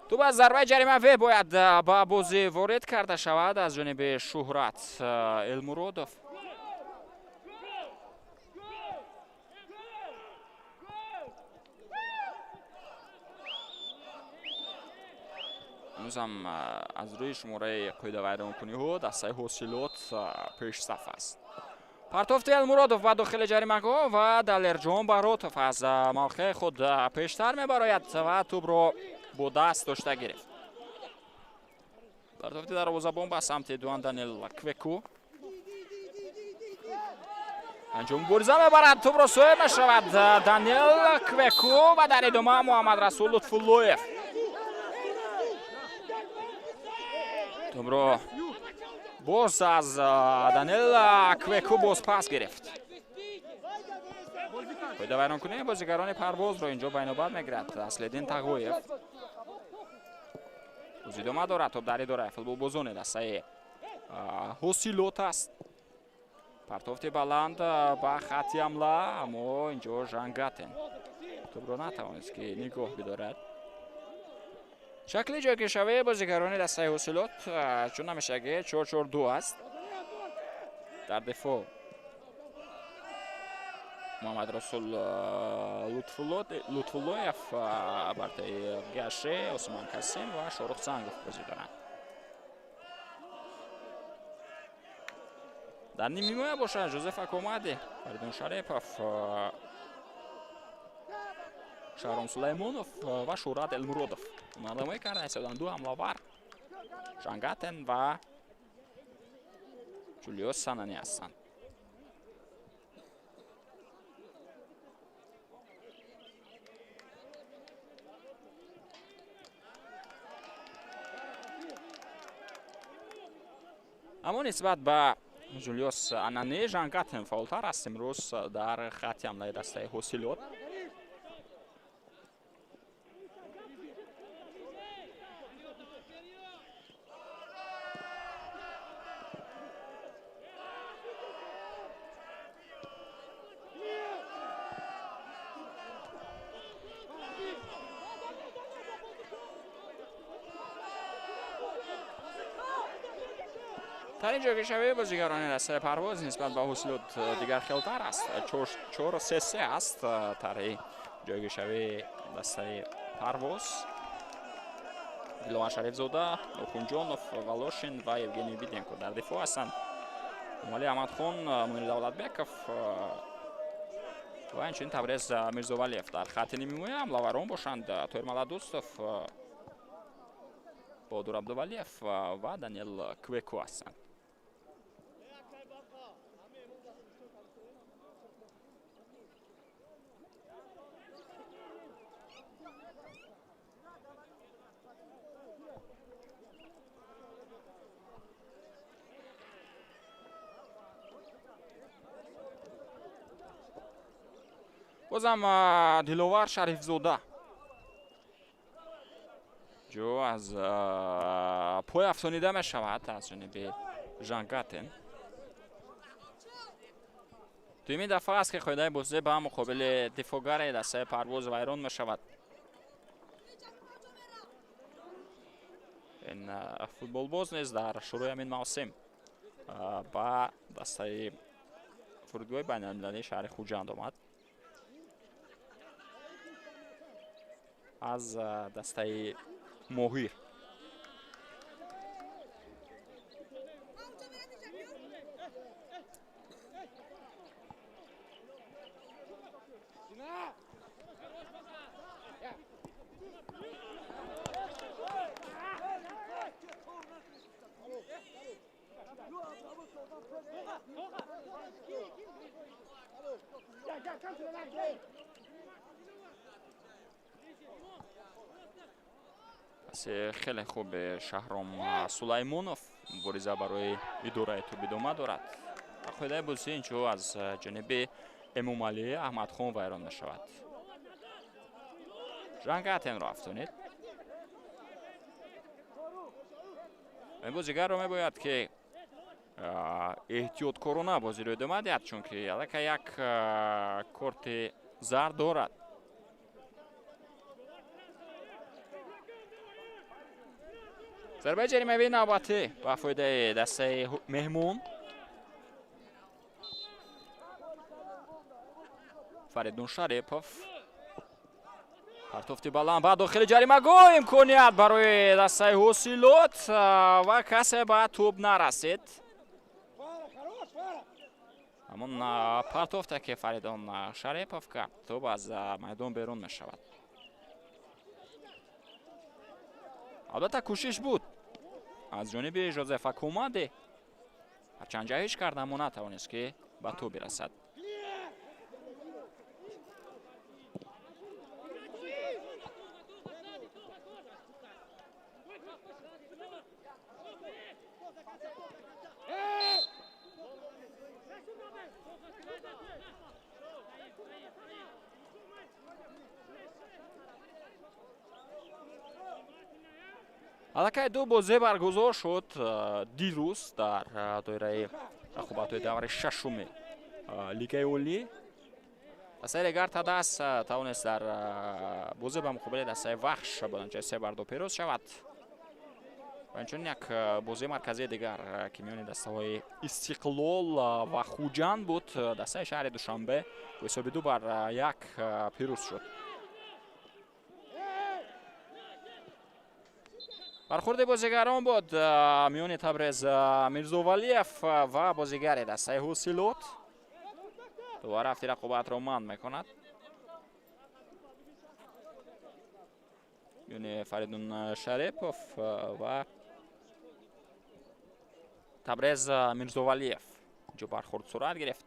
Тӯб аз зарбаи ҷаримавӣ бояд ба бозӣ ворид карда шавад аз ҷониби Шуҳрат Элмуродов. Ҳанӯзам аз рӯи шумораи қоидавайронкуниҳо дастаи Ҳосилот пешсаф аст. Партофти Элмуродов ба дохили ҷаримагоҳ ва Далерҷон Баротов аз мавқеи худ пештар мебарояд ва тӯбро бо даст дошта гирифт. Партофти дарвозабон ба самти Дуан Данил Квеку. Анҷом мубориза мебарад, тӯбро соҳиб мешавад Данил Квеку ва дар идома Муҳаммадрасул Лутфуллоев. Тӯбро боз аз Данил Квеку боз пас гирифт. Қоидавайронкунии бозигарони Парвозро инҷо байнобат мегирад Аслиддин Тағоев. Боз идома дорад тоб дар идораи футболбозони дастаи Ҳосилот аст. Партофти баланд ба хатти ҳамла, аммо инҷо Жангатен тӯбро натавонист, ки нигоҳ бидорад. Шакли ҷойгиршавии бозигарони дастаи Ҳосилот чун ҳамешагӣ 4-4-2 аст. Дар дифоъ Муҳаммадрасул Лутфуллоев, Бартаи Гаше, Осман Касим ва Шорух Сангов бозӣ доранд. Дар нимҳимоя бошад Жозеф Акомади, Фаридун Шарипов, Шаҳром Сулаймонов ва Шӯҳрат Элмуродов. Ҳунарнамоӣ карда истоданд ду ҳамлавар Жангатен ва Ҷулиос Сананӣ ҳастанд. Аммо нисбат ба Ҷулиос Ананӣ Жангатен фаъолтар аст имрӯз дар хатти ҳамлаи дастаи Ҳосилот. Тарин ҷойгиршавии бозигарони дастаи Парвоз нисбат ба Ҳосилот дигар хелтар аст. 4-3-3 аст тарҳи ҷойгиршавии дастаи Парвоз. Диловар Шарифзода, Охунҷонов, Волошин ва Евгений Биденко дар дифоъ ҳастанд. Эмомалӣ Аҳмадхон, Мунир Давлатбеков, Ва инчунин Табрез Мирзовалиев. Дар хатти нимҳимоя ҳамлаварон бошанд Тоир Маладустов, Бодур Абдувалиев ва Даниэл Квеко ҳастанд. Бозам Диловар Шарифзода ҷо аз пой афтонида мешавад аз ҷониби Жангатен. Дуюмин дафъа аст, ки қоидаи бозӣ ба муқобили дифоъгари дастаи Парвоз вайрон мешавад. Ин футболбоз низ дар шурӯи ҳамин мавсим ба дастаи фурудгоҳи байналмилалии шаҳри Хуҷанд омад. Аз дастаи Моҳир. Хеле хуб Шаҳром Сулаймонов мубориза барои идораи тӯб идома дорад. Қоидаи бозӣ инҷо аз ҷониби Эмомалӣ Аҳмадхон вайрон мешавад. Жангатенро афтонид. Ин бозигарро мебояд, ки эҳтиёткорона бозиро идома диҳад, чунки аллакай як корти зард дорад. Зарбаи ҷаримавии навбатӣ ба фоидаи дастаи меҳмон. Фаридун Шарипов. Партофти баланд ба дохили ҷаримагоҳ, имконият барои дастаи Ҳосилот ва касе ба тӯб нарасид. Ҳамон партофте, ки Фаридун Шарипов кард, тӯб аз майдон берун мешавад. Албатта, кӯшиш буд аз ҷониби Жозефа Комаде, ҳарчанд ҷаҳиш кард, аммо натавонист, ки ба тӯб бирасад. Аллакай ду бозӣ баргузор шуд дирӯз дар доираи рақобатҳои давраи шашуми Лигаи Олӣ. Дастаи Регар Тадас тавонист дар бозӣ ба муқобили дастаи Вахш бо натиҷаи 3-2 пирӯз шавад. Ва инчунин як бозии марказии дигар, ки миёни дастаҳои Истиқлол ва Хуҷанд буд, дастаи шаҳри Душанбе бо ҳисоби 2-1 пирӯз шуд. Бархурди бозигарон буд миёни Табрез Мирзовалиев ва бозигари дастаи Ҳосилот. Дувора рафти рақобатро манъ мекунад. Миёни Фаридун Шарипов ва Табрез Мирзовалиев инҷо бархурд сурат гирифт.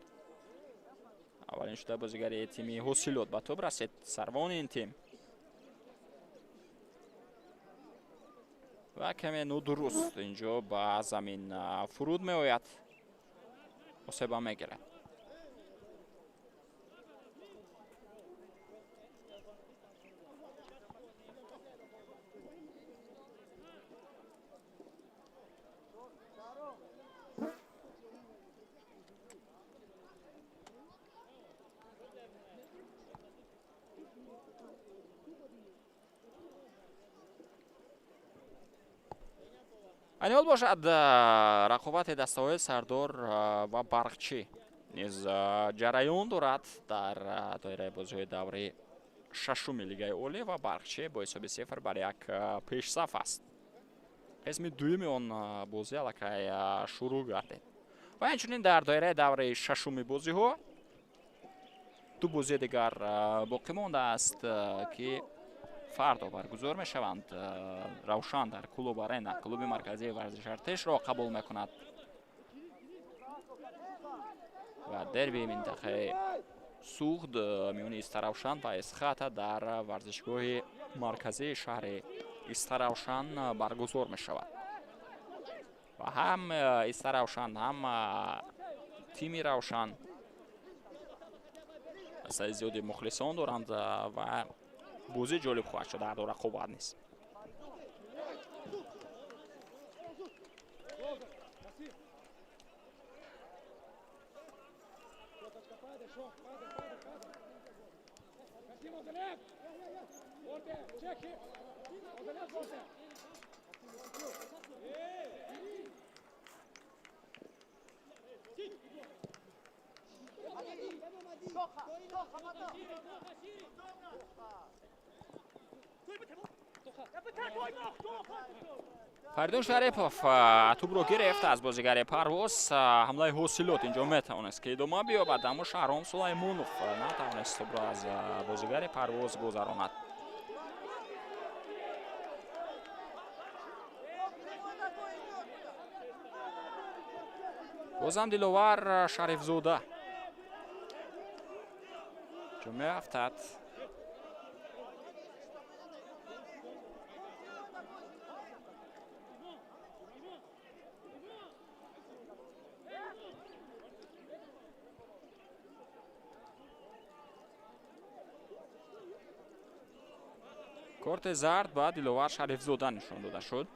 Аввалин шуда бозигари тими Ҳосилот ба тӯб расид, сарвони ин тим. Ва каме нодуруст инҷо ба замин фуруд меояд, осеба мегирад. Айни ҳол бошад, рақобати дастаҳои Сардор ва Барқчӣ низ ҷараён дорад дар доираи бозиҳои даври шашуми Лигаи Олӣ ва Барқчӣ бо ҳисоби 0-1 пешсаф аст. Қисми дуюми он бозӣ аллакай шурӯъ гардид. Ва инчунин дар доираи давраи шашуми бозиҳо Ду бозии дигар боқӣ мондааст, ки фардо баргузор мешаванд. Равшан дар Клуб Арена клуби марказии варзиши Артешро қабул мекунад ва дерби минтақаи Суғд миёни Истаравшан ва Эсхата дар варзишгоҳи марказии шаҳри Истаравшан баргузор мешавад. Ва ҳам Истаравшан, ҳам тими Равшан дастаи зиёди мухлисон доранд ва бозӣ ҷолиб хоҳад шуд, ҳар ду рақобат нест. Фаридун Шарипов тӯбро гирифт аз бозигари Парвоз. Ҳамлаи Ҳосилот инҷо метавонист ки идома биёбад, аммо Шаҳром Сулаймонов натавонист тӯбро аз бозигари Парвоз гузаронад. Бозам Диловар Шарифзода ҷо меафтад. Корти зард ба Диловар Шарифзода нишон дода шуд.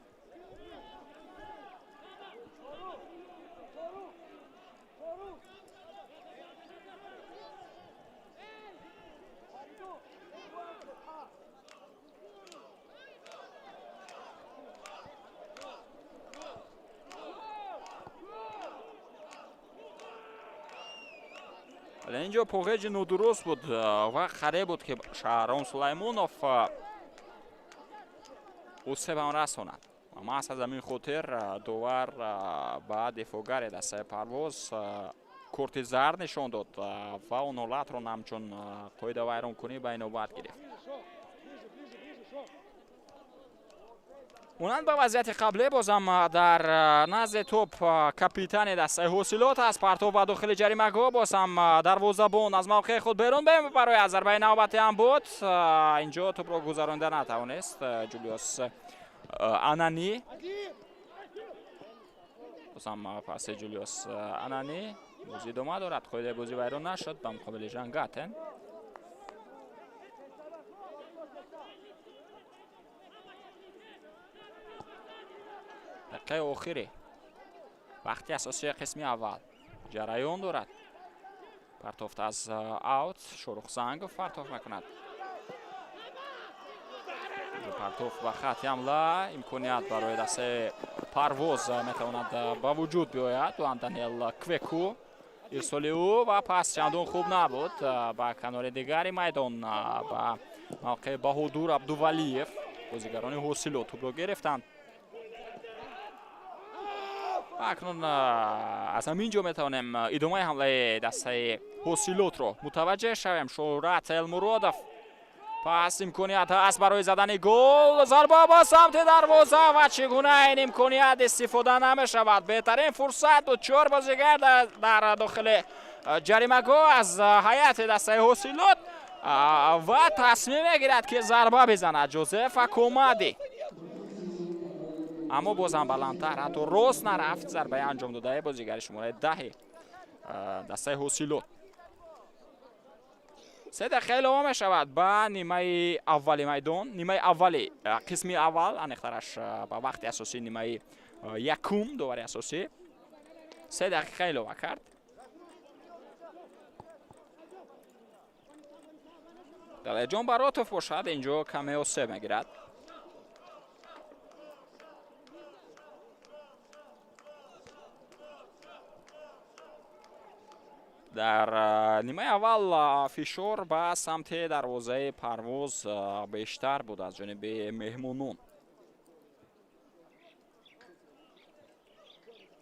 Инҷо поғеҷи нодуруст буд ва қариб буд, ки Шаҳром Сулаймонов осебам расонад. Маҳз аз ҳамин хотир довар ба дифоъгари дастаи Парвоз корти зард нишон дод ва он ҳолатро ҳамчун қоидавайронкунӣ ба инобат гирифт. Монанд ба вазъияти қаблӣ, бозам дар назди топ капитани дастаи Ҳосилот аст. Партов ба дохили ҷаримагоҳ, бозам дарвозабон аз мавқеи худ берун барои зарбаи навбатӣ ҳам буд. Инҷо тӯбро гузаронда натавонист Ҷулиус Анани. Бозам паси Ҷулиус Анани бозӣ идома дорад. Қоидаи бозӣ вайрон нашуд ба муқобили Жан Гатен. Дақиқаи охири вақти асосии қисми аввал ҷараён дорад. Партофт аз аут, Шорух Зангов партофт мекунад. Партоф ба хати ҳамла, имконият барои дастаи Парвоз метавонад ба вуҷуд биёяд. Дуан Даниел Квеку ирсоли ӯ ва пас чандон хуб набуд ба канори дигари майдон, ба мавқеи Баҳодур Абдувалиев. Бозигарони Ҳосилот тӯбро гирифтанд. Акнун аз ҳамин ҷо метавонем идомаи ҳамлаи дастаи Ҳосилотро мутаваҷҷеҳ шавем. Шӯҳрат Элмуродов, пас имконият ҳаст барои задани гол. Зарба ба самти дарвоза ва чӣ гуна ин имконият истифода намешавад. Беҳтарин фурсат буд. Чор бозигар дар дохили ҷаримагоҳ аз ҳайати дастаи Ҳосилот ва тасмим мегирад, ки зарба бизанад Ҷозеф Акомади. Аммо бозам баландтар, ҳатто рост нарафт зарбаи анҷом додаи бозигари шумораи 10 дастаи Ҳосилот. 3 дақиқа илова мешавад ба нимаи аввали майдон, нимаи аввали қисми аввал, аниқтараш ба вақти асосии нимаи якум. Довари асосӣ 3 дақиқа илова кард. Далерҷон Баротов бошад инҷо каме осеб мегирад. Дар нимаи аввал фишор ба самти дарвозаи Парвоз бештар буд аз ҷониби меҳмонон.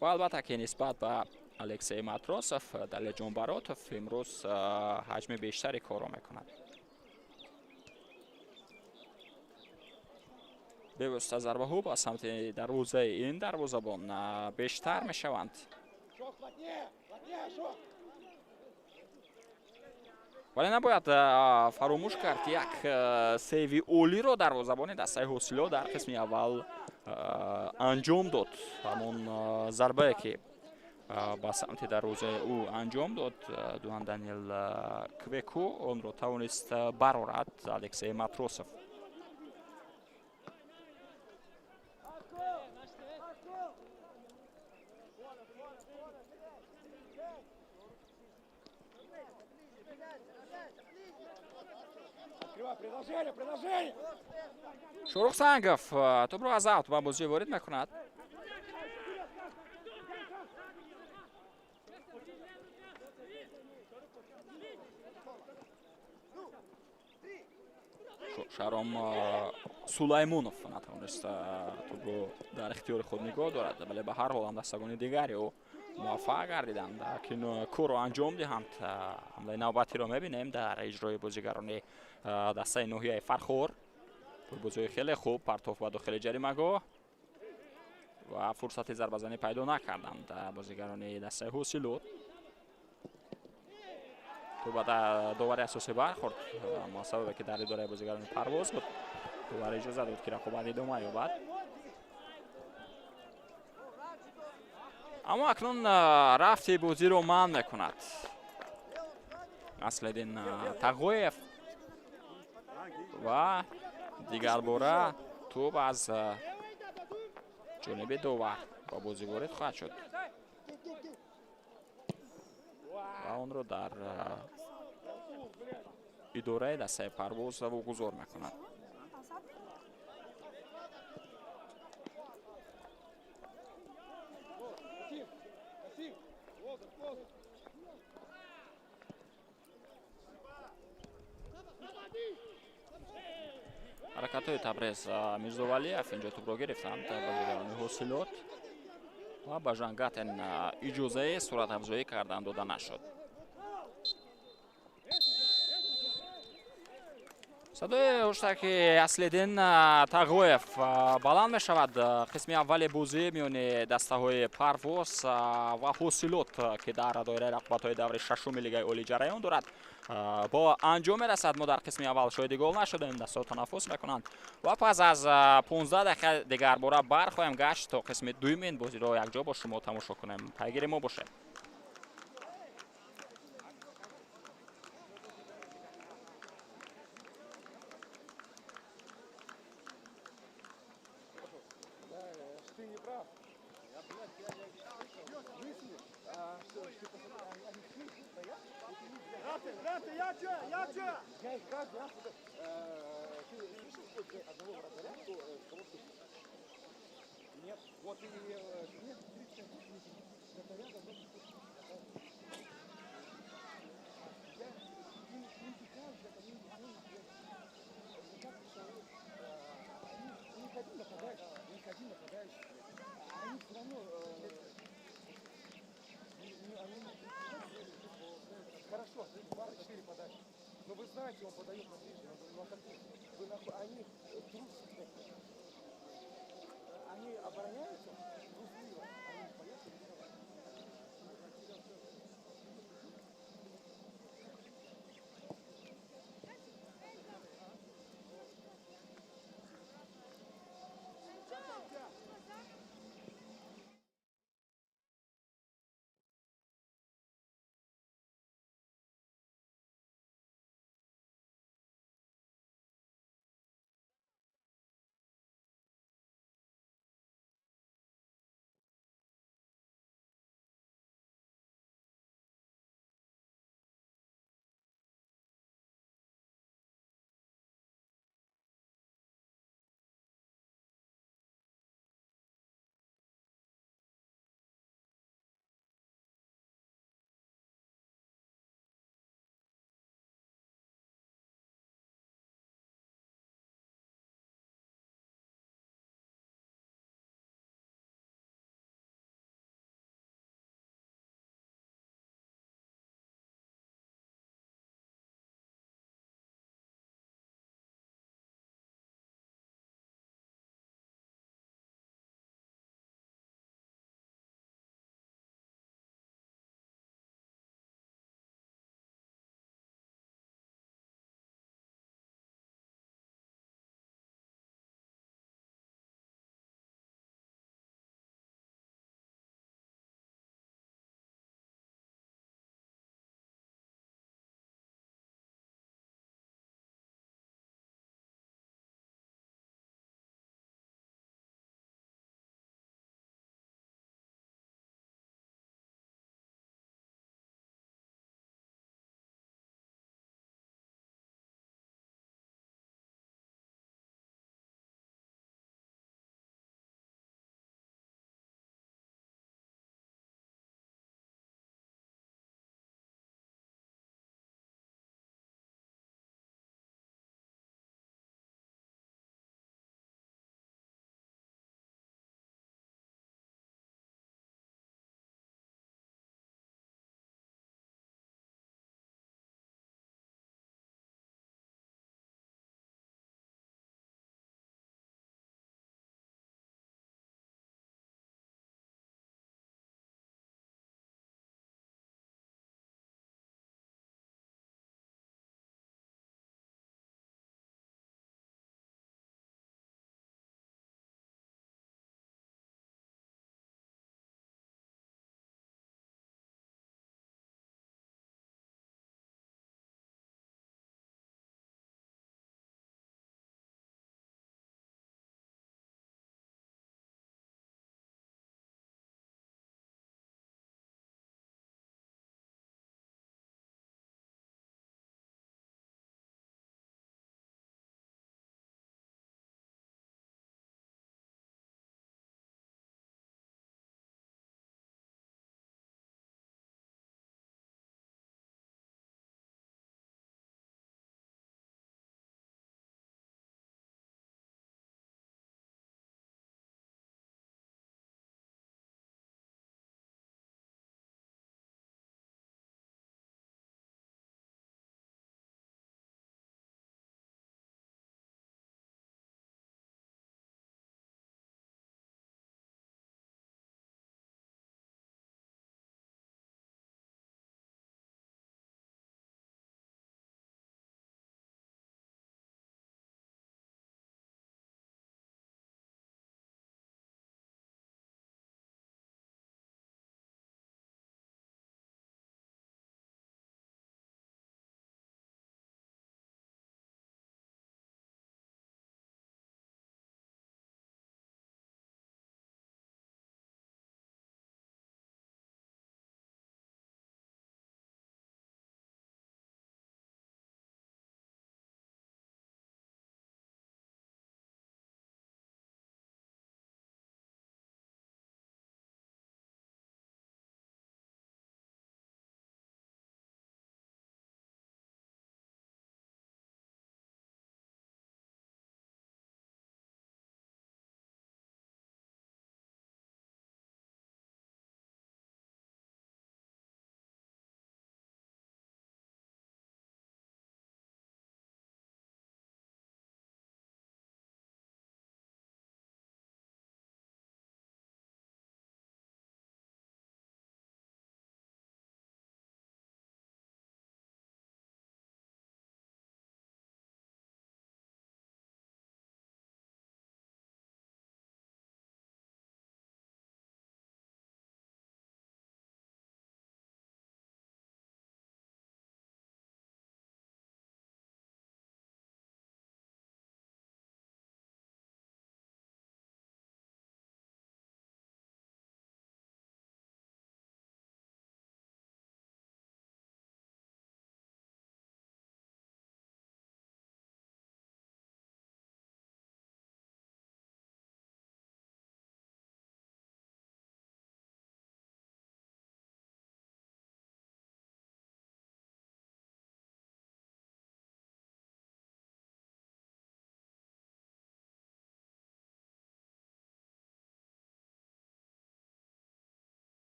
Ва албатта ки нисбат ба Алексей Матросов. Далерҷон Баротов имрӯз ҳаҷми бештари корро мекунад. Бевосита зарбаҳо ба самти дарвозаи ин дарвозабон бештар мешаванд. Вале набояд фаромӯш кард, ки як сейви олиро дарвозабони дастаи Ҳосилот дар қисми аввал анҷом дод. Ҳамон зарбае ки ба самти дарвозаи ӯ анҷом дод Дуан Даниел Квеку, онро тавонист барорад Алексей Матросов. Шорух Сангов тӯбро аз аут ба бозӣ ворид мекунад. Шаҳром Сулаймонов натавонист тӯбро дар ихтиёри худ нигоҳ дорад, вале ба ҳар ҳол ҳамдастагони дигари ӯ муваффақ гардиданд, ки корро анҷом диҳанд. Ҳамлаи навбатиро мебинем дар иҷрои бозигарони дастаи ноҳияи Фархор. Бозиҳои хеле хуб, партоф ба дохили ҷаримагоҳ ва фурсати зарбазанӣ пайдо накарданд бозигарони дастаи Ҳосилот. Тӯб ба довари асосӣ бархӯрд, аммо сабабе ки дар идораи бозигарони Парвоз буд, довар иҷоза дод, ки рақобат идома ёбад. Аммо акнун рафти бозиро манъ мекунад Аслиддин Тағоев ва дигарбора тӯб аз ҷониби довар ба бозӣ ворид хоҳад шуд ва онро дар идораи дастаи Парвоз вогузор мекунад. Ҳаракатҳои Табрез Мирзовалиев инҷо тӯбро гирифтанд бозигарони Ҳосилот ва ба Жангатен иҷозаи суратафзоӣ кардан дода нашуд. Садои ҳуштаки Аслиддин Тағоев баланд мешавад. Қисми аввали бозӣ миёни дастаҳои Парвоз ва Ҳосилот, ки дар доираи рақобатҳои даври шашуми Лигаи олӣ ҷараён дорад, бо анҷом мерасад. Мо дар қисми аввал шоҳиди гол нашудем, дастаҳо танаффус мекунанд ва пас аз 15 дақиқа дигарбора бархоҳем гашт то қисми дуюми ин бозиро якҷо бо шумо тамошо кунем. Пайгири мо бошед. Я их каждый раз... Ты слышал хоть одного вратаря, кто, кого слышал? Нет. Вот и... Нет, 30 вратаря должно быть. Я им один нападающий, у них один нападающий. Они все равно... Хорошо, 24 подачи. Но вы знаете, он подает на ближний, он атакует. Они трусят. Они обороняются трусливо, они боятся рисковать.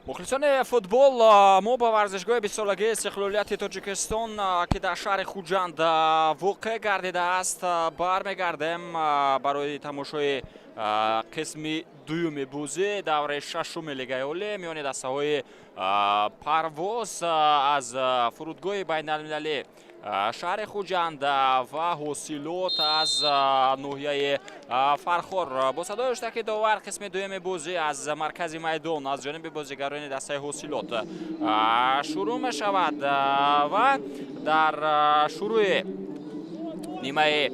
Мухлисони футбол, мо ба варзишгоҳи бистсолагии истиқлолияти Тоҷикистон, ки дар шаҳри Хуҷанд воқеъ гардидааст, бармегардем барои тамошои қисми дуюми бозӣ давраи шашуми Лигаи Олӣ миёни дастаҳои Парвоз аз фурудгоҳи байналмилалӣ шаҳри Хуҷанд ва Ҳосилот аз ноҳияи Фархор. Бо садои ҳуштаки довар қисми дуюми бозӣ аз маркази майдон аз ҷониби бозигарони дастаи Ҳосилот шурӯъ мешавад ва дар шурӯи нимаи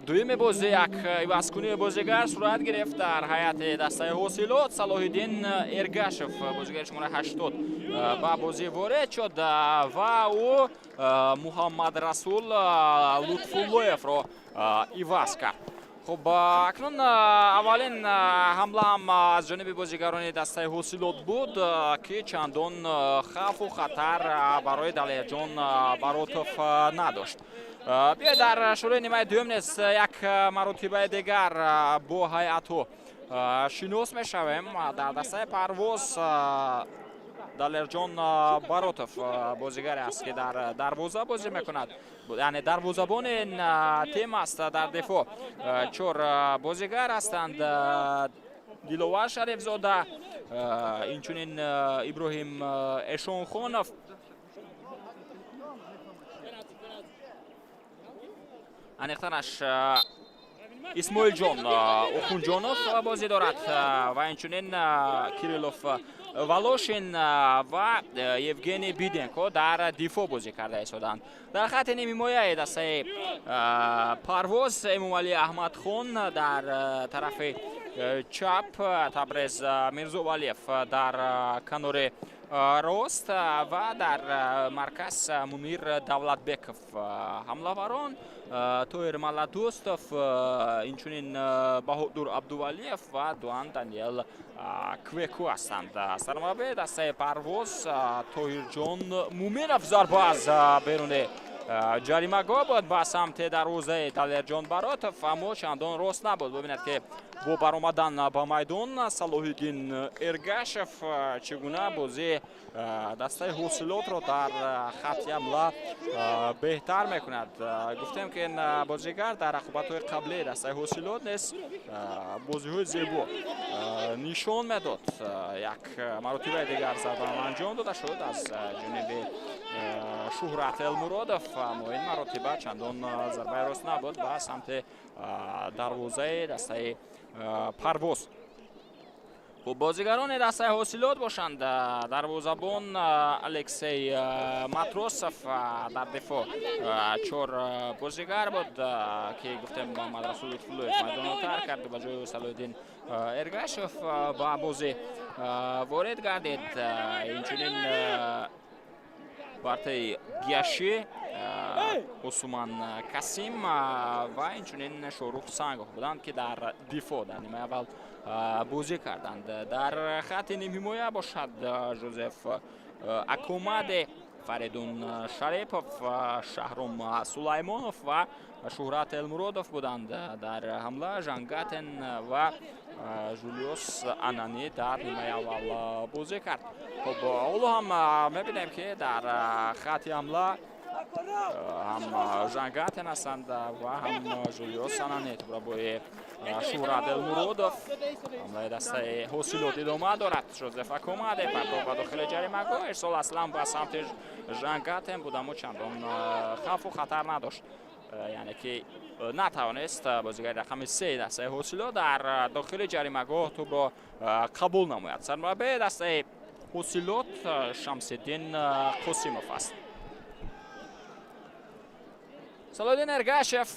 дуюми бозӣ як ивазкунии бозигар сурат гирифт дар ҳайати дастаи Ҳосилот. Салоҳиддин Эргашев, бозигари шумораи 80, ба бозӣ ворид шуд ва ӯ Муҳаммадрасул Лутфуллоевро иваз кард. Хуб, акнун аввалин ҳамлаам аз ҷониби бозигарони дастаи Ҳосилот буд, ки чандон хавфу хатар барои Далерҷон Баротов надошт. Биёед, дар шурӯи нимаи дуюм низ як маротибаи дигар бо ҳайатҳо шинос мешавем. Дар дастаи Парвоз Далерҷон Баротов бозигаре аст, ки дар дарвоза бозӣ мекунад, яъне дарвозабони тим аст. Дар дифоъ чор бозигар ҳастанд: Диловар Шарифзода, инчунин Иброҳим Эшонхонов, аниқтараш Исмоилҷон Охунҷонов бозӣ дорад, ва инчунин Кириллов Волошин ва Евгений Биденко дар дифоъ бозӣ карда истоданд. Дар хатти нимҳимояи дастаи Парвоз Эмомалӣ Аҳмадхон дар тарафи чап, Табрез Мирзовалиев дар канори рост ва дар марказ Мунир Давлатбеков. Ҳамлаварон Тоҳир Маладӯстов, инчунин Баҳодур Абдувалиев ва Дуан Даниел Квеку ҳастанд. Сармураббии дастаи Парвоз Тоҳирҷон Муминов. Зарба аз беруни ҷаримагоҳ буд ба самти дарвозаи Далерҷон Баротов, аммо чандон рост набуд. Бубинед, ки бо баромадан ба майдон Салоҳиддин Эргашев чӣ гуна бозии дастаи Ҳосилотро дар хатти ҳамла беҳтар мекунад. Гуфтем, ки ин бозигар дар рақобатҳои қаблии дастаи Ҳосилот низ бозиҳои зебо нишон медод. Як маротибаи дигар зарба анҷом дода шуд аз ҷониби Шуҳрат Элмуродов, аммо ин маротиба чандон зарбаи рост набуд ба самти дарвозаи дастаи Парвоз. Хуб, бозигарони дастаи Ҳосилот бошанд: дарвозабон Алексей Матросов, дар дифоъ чор бозигар буд, ки гуфтем, Муҳаммадрасул Лутфуллоев майдонро тарк кард, ба ҷои Салоҳиддин Эргашев ба бозӣ ворид гардид. Инчунин Бартаи Гиаши, Усуман Касим ва инчунин Шорух Сангов буданд, ки дар дифоъ дар нимаи аввал бозӣ карданд. Дар хатти нимҳимоя бошад Жозеф Акомаде, Фаридун Шарипов, Шаҳром Сулаймонов ва Шуҳрат Элмуродов буданд. Дар ҳамла Жангатен ва Жулиус Анани дар нимаи аввал бозӣ кард. Хуб, ҳоло ҳам мебинем, ки дар хатти ҳамла ҳам Жангатен ҳастанд ва ҳам Жулиус Анани ҳамроҳи Шуҳрат Элмуродов. Ҳамлаи дастаи Ҳосилот идома дорад. Жозеф Акомаде, партов ба дохили ҷаримагоҳ, ирсол аслан ба самти Жангатен буд, аммо чандон хавфу хатар надошт, яъне ки натавонист бозигари рақами се дастаи Ҳосилот дар дохили ҷаримагоҳ тӯбро қабул намояд. Сармураббии дастаи Ҳосилот Шамсиддин Қосимов аст. Салоҳиддин Эргашев,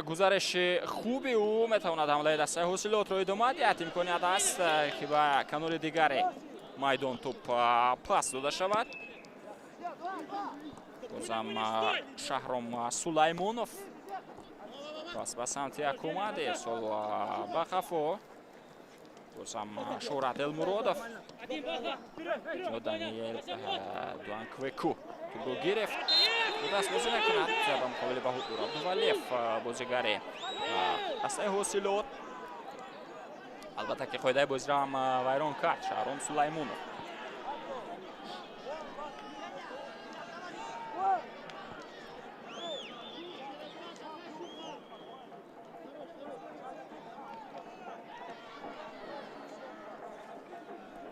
гузариши хуби ӯ метавонад ҳамлаи дастаи Ҳосилотро идома диҳад. Имконият аст, ки ба канори дигари майдон тӯб пас дода шавад. Бозам Шаҳром Сулаймонов, пас ба самти Акомаде, ирсол ба қафо, бозам Шуҳрат Элмуродов, ҷо Даниел Дуанквеку тӯбро гирифт, даст бозӣ мекунад ба муқобили Баҳодур Абдувалиев, бозигари дастаи Ҳосилот. Албатта, ки қоидаи бозиро ҳам вайрон кард Шаҳром Сулаймонов.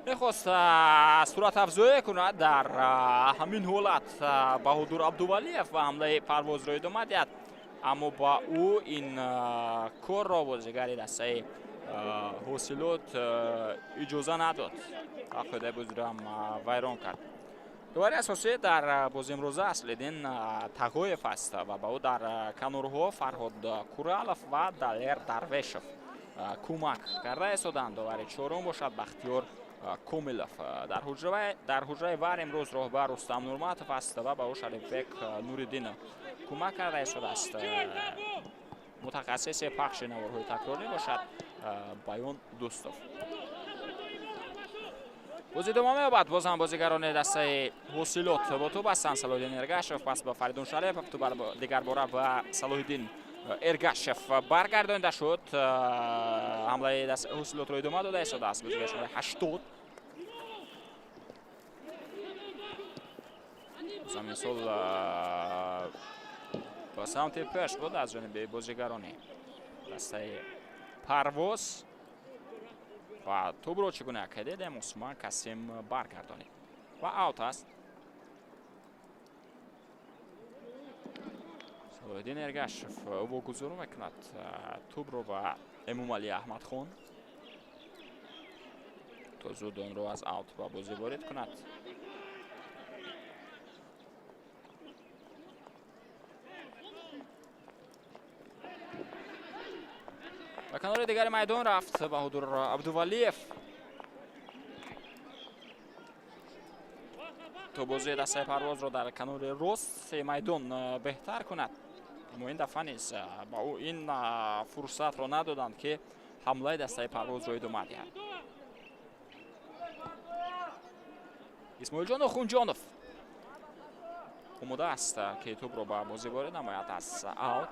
Мехост суратафзоӣ кунад. Дар ҳамин ҳолат Баҳодур Абдувалиев ва ҳамлаи Парвозро идома диҳад, аммо ба ӯ ин корро бозигари дастаи Ҳосилот иҷоза надод ва қоидаи бозиро ҳам вайрон кард. Довари асосӣ дар бози имрӯза Аслиддин Тағоев аст ва ба ӯ дар канорҳо Фарҳод Куралов ва Далер Дарвешов кӯмак карда истоданд. Довари чорум бошад Бахтиёр Комилов. Дар ҳуҷраи ВАР имрӯз роҳбар Рустам Нурматов аст ва ба ӯ Шарифбек Нуриддинов кӯмак карда истодааст. Мутахассиси пахши наворҳои такрорӣ бошад Баён Дӯстов. Боз идома меёбад. Боз ҳам бозигарони дастаи Ҳосилот бо тӯб ҳастанд. Салоҳиддин Эргашев пас ба Фаридун Шарипов, тӯб дигарбора ба Салоҳиддин Эргашев баргардонида шуд. Ҳамлаи дастаи Ҳосилотро идома дода истодааст бозигари шумораи 80. Заминсол ба самти пеш буд аз ҷониби бозигарони дастаи Парвоз ва тӯбро чӣ гуна ки дидем, Усман Касим баргардонид ва аут аст. Салоҳиддин Эргашев вогузорӣ мекунад тӯбро ба Эмомалӣ Аҳмадхон то зуд онро аз аут ба бозӣ ворид кунад. Ба канори дигари майдон рафт Баҳодур Абдувалиев то бозии дастаи Парвозро дар канори рости майдон беҳтар кунад. Аммо ин дафъа низ ба ӯ ин фурсатро надоданд, ки ҳамлаи дастаи Парвозро идома диҳад. Исмоилҷон Охунҷонов омода аст, ки тӯбро ба бозӣ ворид намояд аз аут.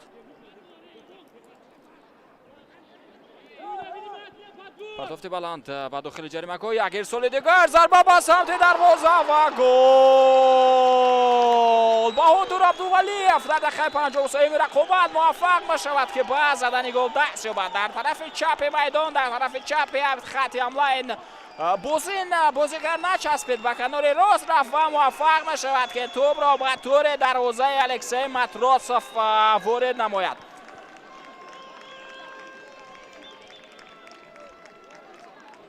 Партофти баланд ба дохили ҷаримагоҳ, як ирсоли дигар, зарба ба самти дарвоза ва гол! Баҳодур Абдувалиев дар дақиқаи 53-юми рақобат муваффақ мешавад, ки ба задани гол даст ёбад. Дар тарафи чапи майдон, дар тарафи чапи хати ҳамла ин бозин бозигар начаспид, ба канори рост рафт ва муваффақ мешавад, ки тӯбро ба тури дарвозаи Алексей Матросов ворид намояд.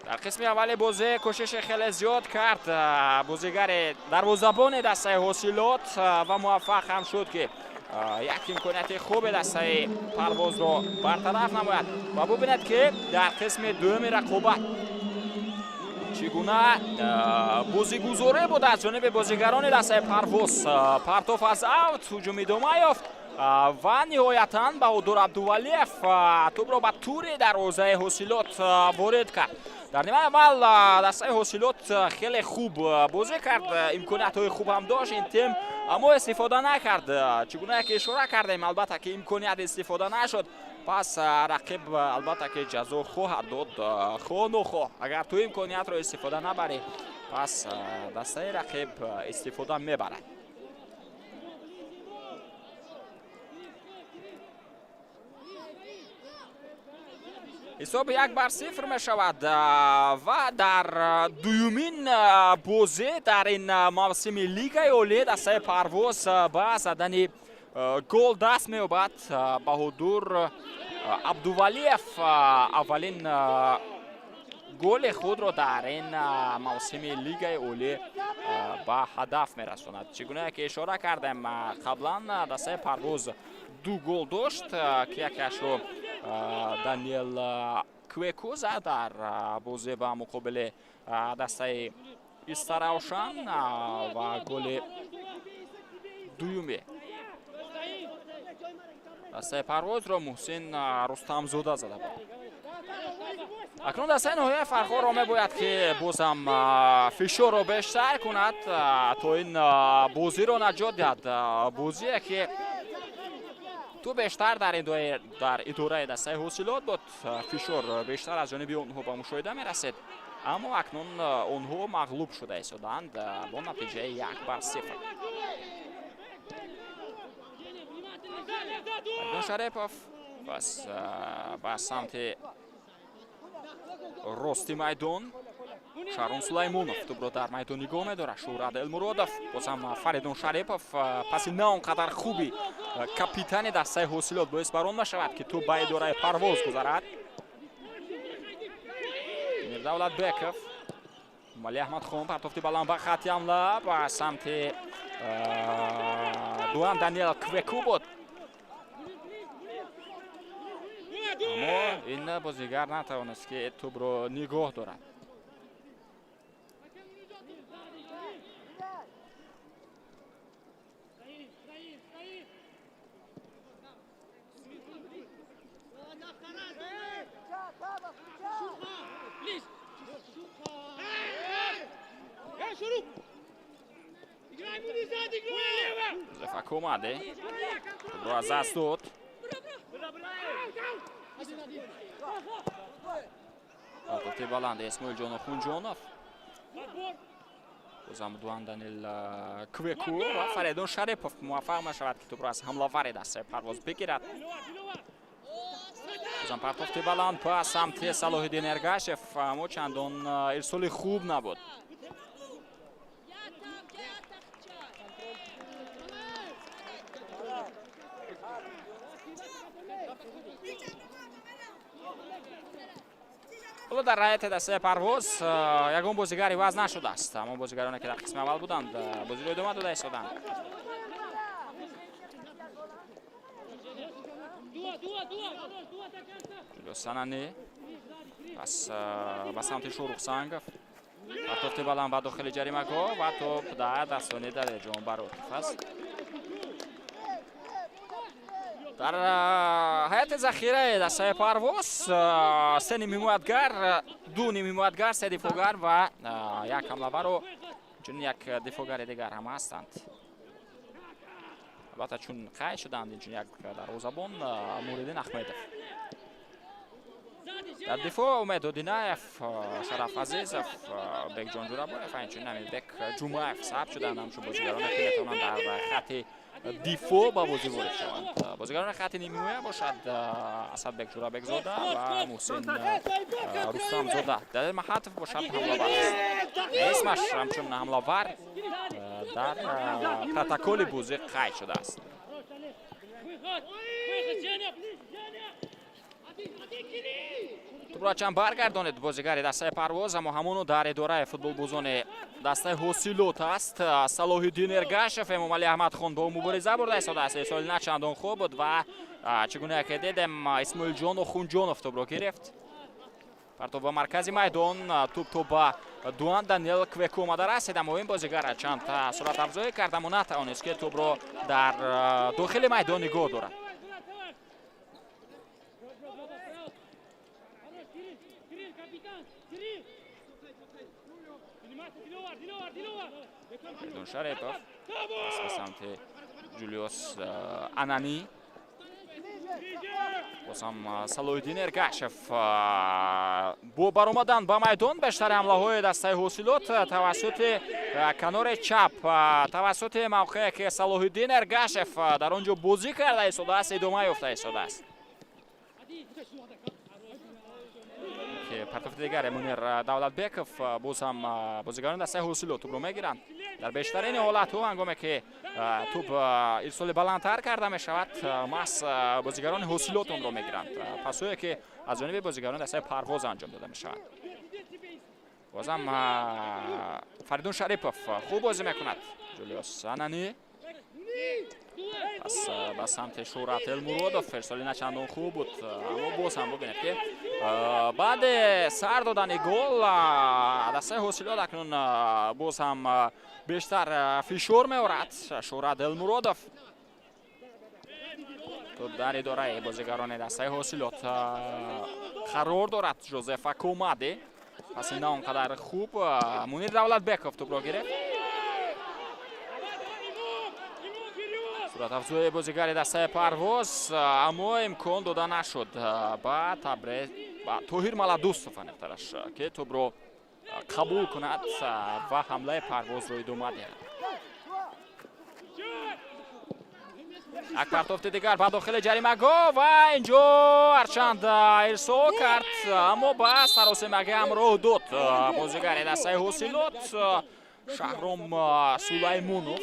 Дар қисми аввали бозӣ кӯшиши хеле зиёд кард бозигари дарвозабони дастаи Ҳосилот ва муваффақ ҳам шуд, ки як имконияти хуби дастаи Парвозро бартараф намояд. Ва бубинед, ки дар қисми дуюми рақобат чӣ гуна бозигузорӣ буд аз ҷониби бозигарони дастаи Парвоз. Партоф аз аут, ҳуҷум идома ёфт ва ниҳоятан Баҳодур Абдувалиев тӯбро ба тури дарвозаи Ҳосилот ворид кард. Дар нимаи аввал дастаи Ҳосилот хеле хуб бозӣ кард, имкониятҳои хуб ҳам дошт ин тим, аммо истифода накард. Чӣ гуна ки ишора кардем, албатта ки имконият истифода нашуд, пас рақиб албатта ки ҷазо хоҳад дод. Хоҳ нохоҳ, агар ту имкониятро истифода набарӣ, пас дастаи рақиб истифода мебарад. Ҳисоб 1-0 мешавад ва дар дуюмин бозӣ дар ин мавсими Лигаи Олӣ дастаи Парвоз ба задани гол даст меёбад. Баҳодур Абдувалиев аввалин голи худро дар ин мавсими Лигаи Олӣ ба ҳадаф мерасонад. Чӣ гуна ки ишора кардем қаблан, дастаи Парвоз 2 гол дошт, ки якеашро Даниел Квеку зад дар бозӣ ба муқобили дастаи Истаравшан ва голи дуюми дастаи Парвозро Муҳсин Рустамзода зада буд. Акнун дастаи ноҳияи Фархорро мебояд, ки бозам фишорро бештар кунад то ин бозиро наҷот диҳад. Бозие ки ту бештар дар идораи дастаи Ҳосилот буд, фишор бештар аз ҷониби онҳо ба мушоҳида мерасид, аммо акнун онҳо мағлуб шуда истоданд бо натиҷаи 1-0. Фаридун Шарипов пас ба самти рости майдон. Шаҳром Сулаймонов тӯбро дар майдон нигоҳ медорад. Шӯҳрат Элмуродов, боз ҳам Фаридун Шарипов. Паси на он қадар хуби капитани дастаи Ҳосилот боис бар он мешавад, ки тӯб ба идораи Парвоз гузарад. Мирдавлатбеков, Мали Аҳмадхон, партофти баланд ба хатти ҳамла ба самти Дуан Даниел Квеку буд, аммо ин бозигар натавонист, ки тӯбро нигоҳ дорад. Жозеф Акомаде тӯбро аз даст дод. Партофти баланд Исмоилҷон Охунҷонов, бозам Дуан Данил Квеку ва Фаридун Шарипов муваффақ мешавад, ки тӯбро аз ҳамлавари дастаи Парвоз бигирад. Бозам партофти баланд ба самти Салоҳиддин Эргашев, аммо чандон ирсоли хуб набуд. Ҳоло дар ҳайати дастаи Парвоз ягон бозигар иваз нашудааст. Аммо бозигароне, ки дар қисми аввал буданд, бозиро идома дода истоданд. Ҷулиус Санани пас ба самти Шӯрух Сангов, партофти баланд ба дохили ҷаримагоҳ ва тӯб дар дастони Далерҷон Баротов аст. Дар ҳайати захираи дастаи Парвоз се нимҳимоятгар, ду нимҳимоятгар, се дифоъгар ва як ҳамлавару чунин як дифоъгари дигар ҳам ҳастанд. Албатта, чун қайд шуданд, инчун як дарвозабон Муриддин Аҳмедов. Дар дифоъ Умед Одинаев, Шараф Азизов, Бекҷон Ҷурабоев ва инчунин Амирбек Ҷумаев сабт шуданд ҳамчун бозигароне, ки метавонанд дар хатти дифоъ ба бозӣ ворид шаванд. Бозигарони хатти нимҳимоя бошад Асадбек Ҷурабекзода ва Муҳсин Рустамзода. Далер Маҳатов бошад ҳамлавар аст. Исмаш ҳамчун ҳамлавар дар протоколи бозӣ қайд шудааст. Тӯбро чанд баргардонед бозигари дастаи Парвоз, аммо ҳамоно дар идораи футболбозони дастаи Ҳосилот аст. Салоҳиддин Эргашев. Эмомалӣ Аҳмадхон бо мубориза бурда истодааст. Ирсоли на чандон хуб буд ва чӣ гуна ки дидем, Исмоилҷон Охунҷонов тӯбро гирифт. Партоб ба маркази майдон, тӯб то ба Дуан Даниел Квеку омада расид, аммо ин бозигар чанд суръатафзоӣ кард, аммо натавонист, ки тӯбро дар дохили майдон нигоҳ дорад. Фаридун Шарипов пас ба самти Ҷулиус Анани, боз ҳам Салоҳиддин Эргашев. Бо баромадан ба майдон бештари ҳамлаҳои дастаи Ҳосилот тавассути канори чап, тавассути мавқее, ки Салоҳиддин Эргашев дар он ҷо бозӣ карда истодааст, идома ёфта истодааст. Партофти дигаре Мунир Давлатбеков, боз ҳам бозигарони дастаи Ҳосилот тӯбро мегиранд. Дар бештарини ҳолатҳо, ҳангоме ки тӯб ирсоли баландтар карда мешавад, маҳз бозигарони Ҳосилот онро мегиранд, пасое ки аз ҷониби бозигарони дастаи Парвоз анҷом дода мешавад. Бозам Фаридун Шарипов хуб бозӣ мекунад. Ҷулиус Анани пас ба самти Шӯҳрат Элмуродов, ирсоли начандон хуб буд, аммо боз ҳам бубинед, ки баъди сар додани гол дастаи Ҳосилот акнун боз ҳам бештар фишор меорад. Шӯҳрат Элмуродов, тӯб дар идораи бозигарони дастаи Ҳосилот қарор дорад. Жозеф Акомаде, паси на он қадар хуб, Мунир Давлатбеков тӯбро гирифт. Суръатафзои бозигари дастаи Парвоз, аммо имкон дода нашуд ба Табрез, ба Тоҳир Маладустов, аниқтараш, ки тӯбро қабул кунад ва ҳамлаи Парвозро идома диҳад. Як партофти дигар ба дохили ҷаримагоҳ ва инҷо ҳарчанд ирсол кард, аммо ба саросимагӣ ҳам роҳ дод бозигари дастаи Ҳосилот Шаҳром Сулаймонов.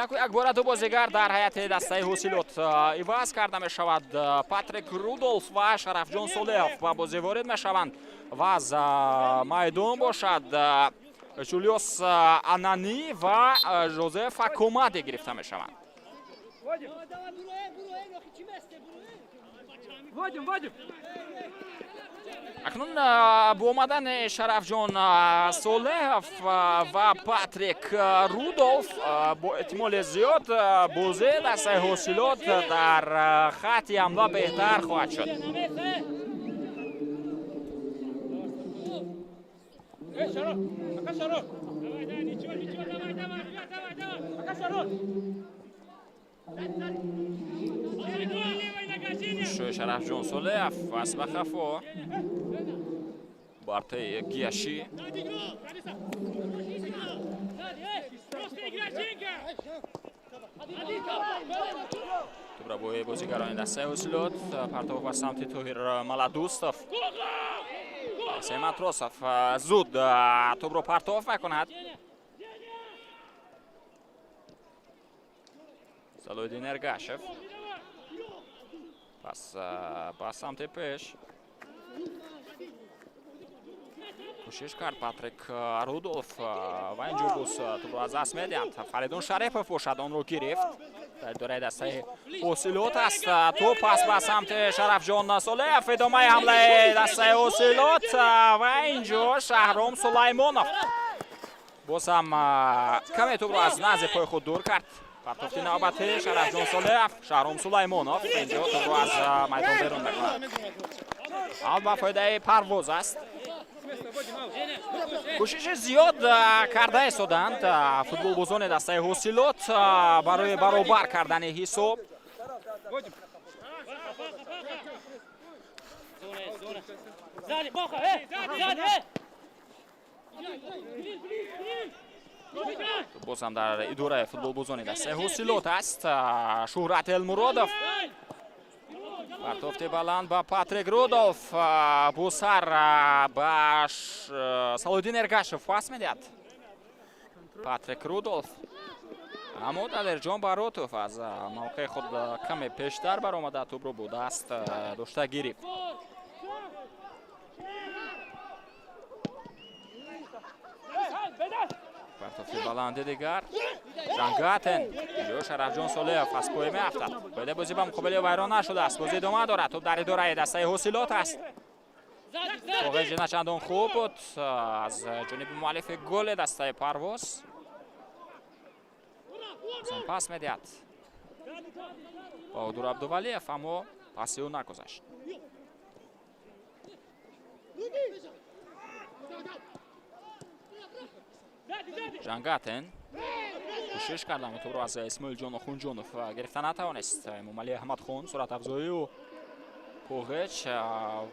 Яку як бора ду бозигар дар ҳайати дастаи Ҳосилот иваз карда мешавад. Патрик Рудолф ва Шарафҷон Солеҳов ба бозӣ ворид мешаванд ва аз майдон бошад Жулиос Анани ва Жозеф Акомаде гирифта мешаванд. Акнун бо омадани Шарафҷон Солеҳов ва Патрик Рудолф бо эҳтимоли зиёд бозии дастаи Ҳосилот дар хатти ҳамла беҳтар хоҳад шуд. Шарафҷон Солеҳов аз ба хафо бартаи Гияши. Тӯбра бо бозигарони дастаи Ҳосилот партов ба самти Тоҳир Маладустов. Алексей Матросов зуд тӯбро партов мекунад. Салоҳиддин Эргашев пас ба самти пеш кӯшиш кард Патрик Рудолф ва инҷо боз тӯбро аз даст медиҳанд. Фаридун Шарипов бошад онро гирифт. Дар идораи дастаи Ҳосилот аст. Тӯб пас ба самти Шарафҷон Солеҳов. Идомаи ҳамлаи дастаи Ҳосилот ва инҷо Шаҳром Сулаймонов боз ҳам каме тӯбро аз назди пои худ дур кард. Партофти навбати Шарафҷон Солеҳов, Шаҳром Сулаймонов инҷо тӯбро аз майдон берун мекунад. Ал ба фоидаи Парвоз аст. Кӯшиши зиёд карда истоданд футболбозони дастаи Ҳосилот барои баробар кардани ҳисоб. Боз ҳам дар идораи футболбозони дастаи Ҳосилот аст Шуҳрат Элмуродов. Партофти баланд ба Патрик Рудолф, босар ба Салоҳиддин Эргашев пас медиҳад. Патрик Рудолф, аммо Далерҷон Баротов аз мавқеи худ каме пештар баромада тӯбро бо даст дошта гирифт. Партофти баланди дигар Жангатен. Инҷо Шарафҷон Солеҳов аз пой меафтад. Қоидаи бозӣ ба муқобили вайрон нашудааст. Бозӣ идома дорад. Тӯб дар идораи дастаи Ҳосилот аст. Поғеҷи начандон хуб буд аз ҷониби муаллифи голи дастаи Парвоз. Пас медиҳад Баҳодур Абдувалиев, аммо паси ӯ нагузашт. Жангатен кӯшиш кард, аммо тӯбро аз Исмоилҷон Охунҷонов гирифта натавонист. Эмомалӣ Аҳмадхон суратафзоию Поғеч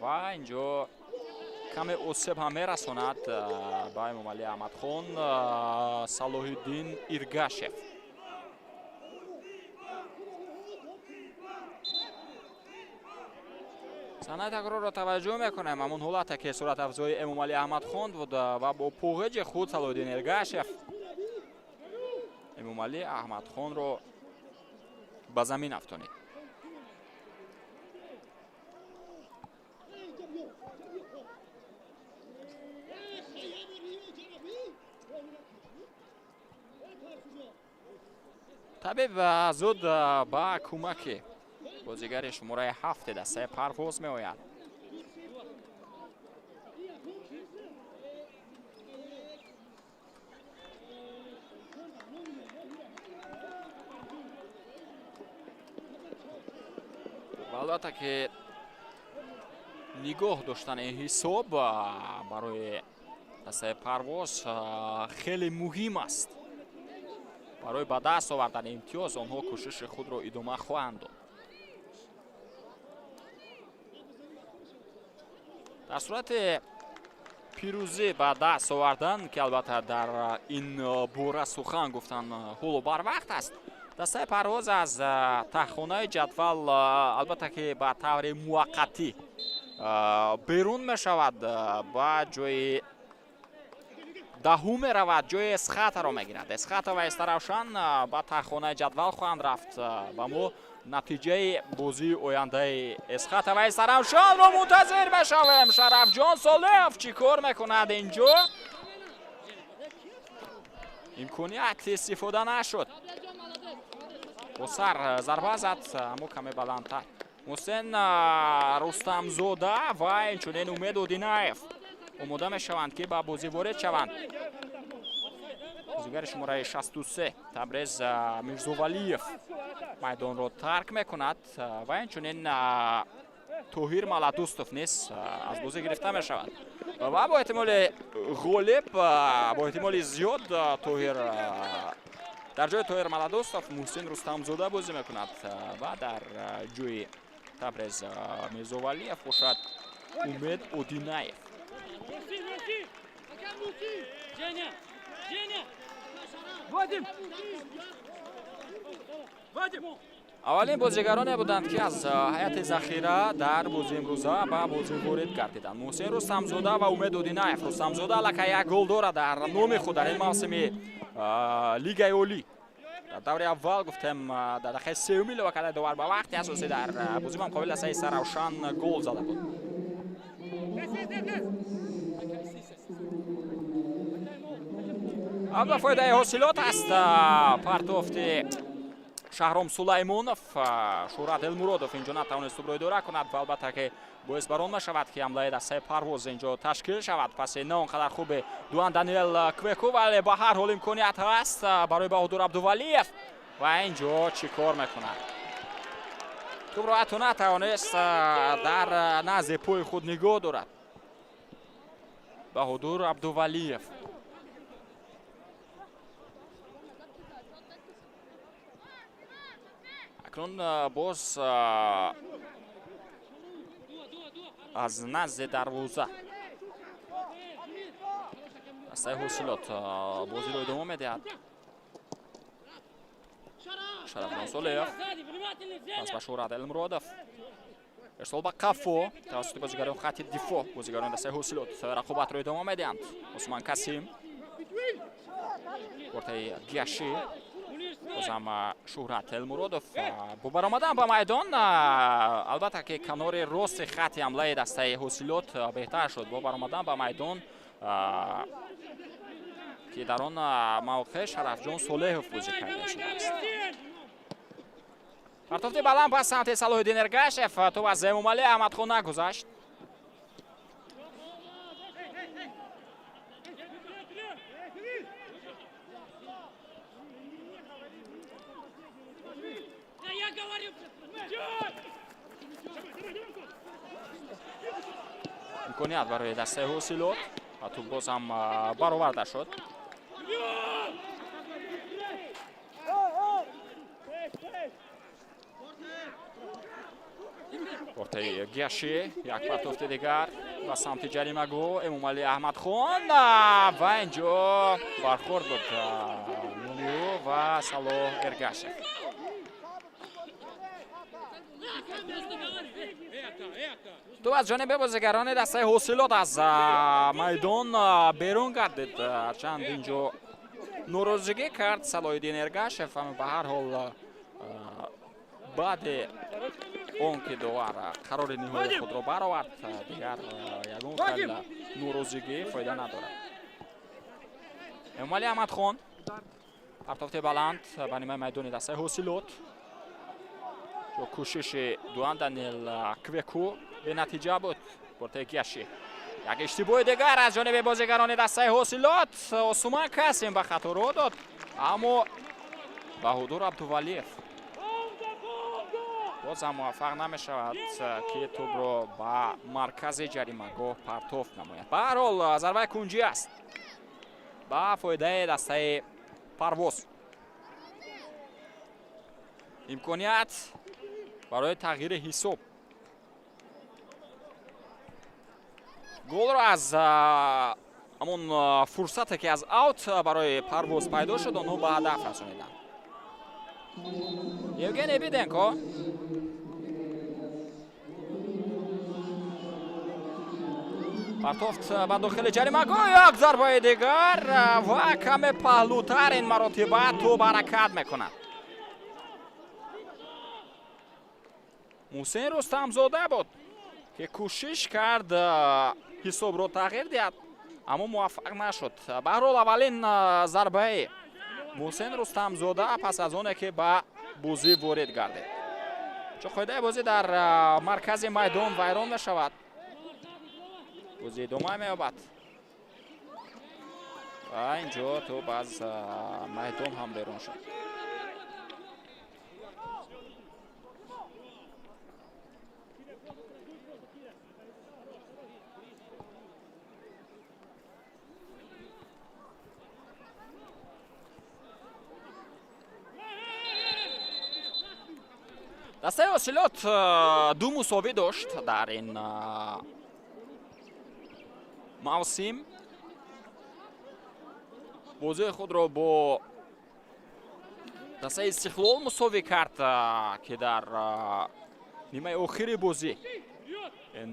ва инҷо каме осеб ҳам мерасонад ба Эмомалӣ Аҳмадхон Салоҳиддин Иргашев. Санаи такрорро таваҷҷӯҳ мекунем. Ҳамон ҳолате ки суратафзои Эмомалӣ Аҳмадхон буд ва бо поғеҷи худ Салоҳиддин Эргашев Эмомалӣ Аҳмадхонро ба замин афтонид. Табиб зуд ба кӯмаки бозигари шумораи 7 дастаи Парвоз меояд. Ва албатта ки нигоҳ доштани ҳисоб барои дастаи Парвоз хеле муҳим аст. Барои ба даст овардани имтиёз онҳо кӯшиши худро идома хоҳанд дод. Дар сурати пирӯзӣ ба даст овардан, ки албатта дар ин бора сухан гуфтан ҳоло барвақт аст, дастаи Парвоз аз таҳхонаи ҷадвал албатта ки ба таври муваққатӣ берун мешавад, ба ҷои даҳум меравад, ҷои Эсхатаро мегирад. Эсхата ва Истаравшан ба таҳхонаи ҷадвал хоҳанд рафт ва мо натиҷаи бозии ояндаи Эсхата ва Истаравшанро мунтазир мешавем. Шарафҷон Солеҳов чӣ кор мекунад инҷо? Имконият истифода нашуд. Бо сар зарба зад, аммо каме баландтар. Муҳсин Рустамзода ва инчунин Умед Одинаев омода мешаванд, ки ба бозӣ ворид шаванд. Бозигари шумораи 63 Табрез Мирзовалиев майдонро тарк мекунад ва инчунин Тоҳир Маладустов низ аз бозӣ гирифта мешавад. Ва бо эҳтимоли ғолиб, бо эҳтимоли зиёд Тоҳир дар ҷои Тоҳир Маладустов Муҳсин Рустамзода бозӣ мекунад ва дар ҷои Табрез Мирзовалиев бошад Умед Одинаев. Аввалин бозигароне буданд, ки аз ҳайати захира дар бозии имрӯза ба бозӣ ворид гардиданд: Муҳсин Рустамзода ва Умед Одинаев. Рустамзода аллакай як гол дорад дар номи худ дар ин мавсими Лигаи Олӣ. Дар даври аввал гуфтем, дар дақиқаи сеюми илова кардаи довар ба вақти асосӣ дар бозӣ ба муқобили дастаи Истаравшан гол зада буд. Ба фоидаи Ҳосилот аст партофти Шаҳром Сулаймонов. Шӯҳрат Элмуродов инҷо натавонист тӯбро идора кунад ва албатта ки боис бар он мешавад, ки ҳамлаи дастаи Парвоз инҷо ташкил шавад. Паси на он қадар хуби Дуан Даниэл Квеку, вале ба ҳар ҳол имконият ҳаст барои Баҳодур Абдувалиев ва инҷо чӣ кор мекунад? Тӯбро ҳатто натавонист дар назди пои худ нигоҳ дорад Баҳодур Абдувалиев. Акнун боз аз назди дарвоза дастаи Ҳосилот бозиро идома медиҳад. Шарафҷон Солеҳов пас ба Шӯҳрат Элмуродов, ирсол ба қафо тавассути бозигарони хати дифоъ. Бозигарони дастаи Ҳосилот рақобатро идома медиҳанд. Усман Касим, кортаи Гиаши, бозам Шӯҳрат Элмуродов бо баромадан ба майдон. Албатта ки канори рости хати ҳамлаи дастаи Ҳосилот беҳтар шуд бо баромадан ба майдон, ки дар он мавқеъ Шарафҷон Солеҳов бозӣ карда шудааст. Партофти баланд ба самти Салоҳиддин Эргашев, тӯб аз Эмомалӣ Аҳмадхон нагузашт. Имконият барои дастаи Ҳосилот ва тӯб боз ҳам бароварда шуд. Кортаи Гиаши, як партофти дигар ба самти ҷаримагоҳ Эмомалӣ Аҳмадхон ва инҷо бархӯрд буд миёни ӯ ва Салоҳ Эргашев. Тӯб аз ҷониби бозигарони дастаи Ҳосилот аз майдон берун гардид. Ҳарчанд инҷо норозигӣ кард Салоҳиддин Эргашев, аммо ба ҳар ҳол баъди он ки довар қарори ниҳоии худро баровард, дигар ягон хел норозигӣ фоида надорад. Эмомалӣ Аҳмадхон, партофти баланд ба нимаи майдони дастаи Ҳосилот. Ҷо кӯшиши Дуан Даниэл Квеку бенатиҷа буд. Портаи Гиаши, як иштибоҳи дигар аз ҷониби бозигарони дастаи Ҳосилот. Осуман Касим ба хато роҳ дод, аммо Баҳодур Абдувалиев боз ҳам муваффақ намешавад, ки тӯбро ба маркази ҷаримагоҳ партофт намояд. Ба ҳар ҳол зарбаи кунҷӣ аст ба фоидаи дастаи Парвоз. Имконият барои тағйири ҳисоб. Голро аз ҳамон фурсате, ки аз аут барои Парвоз пайдо шуд, онҳо ба ҳадаф расониданд. Евгений Биденко партофт ба дохили ҷаримагоҳ, як зарбаи дигар ва каме паҳлӯтар ин маротиба тӯб ҳаракат мекунад. Муҳсин Рустамзода буд, ки кӯшиш кард ҳисобро тағйир диҳад, аммо муваффақ нашуд. Баҳрҳол, аввалин зарбаи Муҳсин Рустамзода пас аз оне ки ба бозӣ ворид гардид. Чун қоидаи бозӣ дар маркази майдон вайрон мешавад, бозӣ идома меёбад ва инҷо тӯб аз майдон ҳам берун шуд. Дастаи Ҳосилот ду мусовӣ дошт дар ин мавсим. Бозии худро бо дастаи Истиқлол мусовӣ кард, ки дар нимаи охири бозӣ ин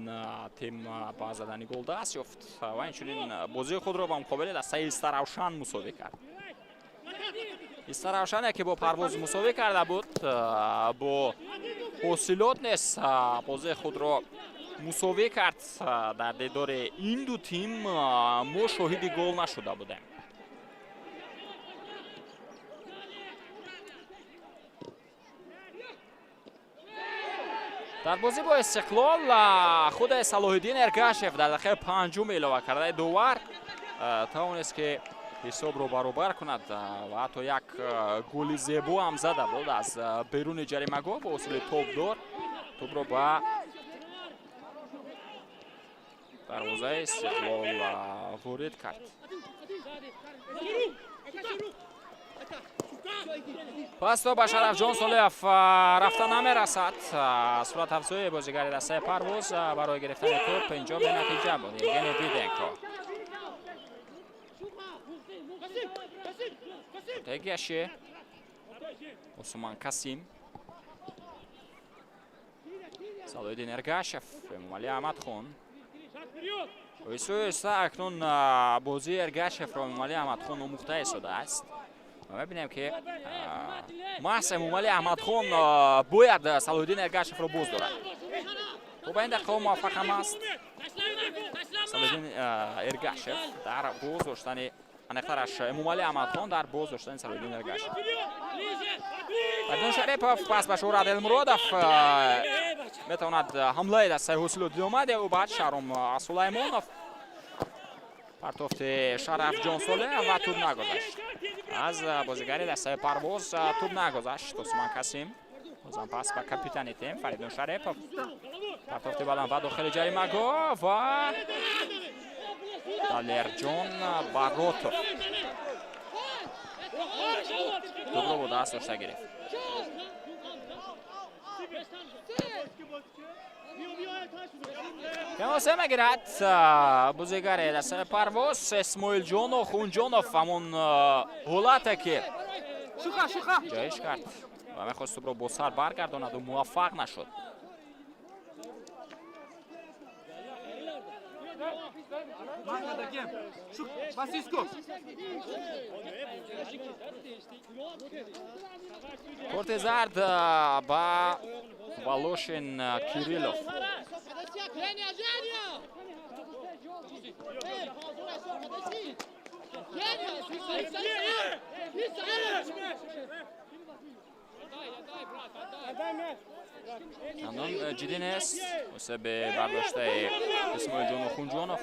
тим ба задани гол даст ёфт ва инчунин бозии худро ба муқобили дастаи Истаравшан мусовӣ кард. Истаравшане, ки бо Парвоз мусовӣ карда буд, бо Ҳосилот нест бозии худро мусовӣ кард. Дар дидори ин ду тим мо шоҳиди гол нашуда будем. Дар бозӣ бо Истиқлол худи Салоҳиддин Эргашев дар дақиқаи панҷум илова кардаи довар тавонист, ки ҳисобро баробар кунад ва ҳатто як голи зебо ҳам зада буд аз беруни ҷаримагоҳ бо усули топдор тӯбро ба дарвозаи Истиқлол ворид кард. Пас то ба Шарафҷон Солиев рафта намерасад. Суратафзои бозигари дастаи Парвоз барои гирифтани тӯб инҷо бенатиҷа буд. Евгений Биденко, Тегяши, Усман Касим, Салоҳиддин Эргашев, Эмомалӣ Аҳмадхон. Оҳиста оҳиста акнун бозии Эргашевро Эмомалӣ Аҳмадхон омӯхта истодааст ва мебинем, ки маҳз Эмомалӣ Аҳмадхон бояд Салоҳиддин Эргашевро боз дорад. То ба ин дақиқаҳо муваффақ ҳам аст Салоҳиддин Эргашев дар боз доштани, аниқтараш Эмомалӣ Аҳмадхон дар боз доштани Салоҳиддин Эргашев. Фаридун Шарипов, пас ба Шӯҳрат Элмуродов. Метавонад ҳамлаи дастаи Ҳосилот идома диҳад. Баъд Шаҳром Сулаймонов, партофти Шарафҷон Солеҳ ва тӯб нагузашт. Аз бозигари дастаи Парвоз тӯб нагузашт. Усман Касим, бозам пас ба капитани тим Фаридун Шарипов. Партофти баланд ба дохили ҷаримагоҳ ва Далерҷон Баротов тӯбро бо даст дошта гирифт. Темосе мегирад бозигари дастаи Парвоз Исмоилҷону Хунҷонов. Ҳамон ҳолате ки ҷоиш кард ва мехост тӯбро бо сар баргардонаду муваффақ нашуд. Корти зард ба Волошин Кириллов. Чандон ҷиддӣ нест осеби бардоштаи Исмоилҷону Хунҷонов.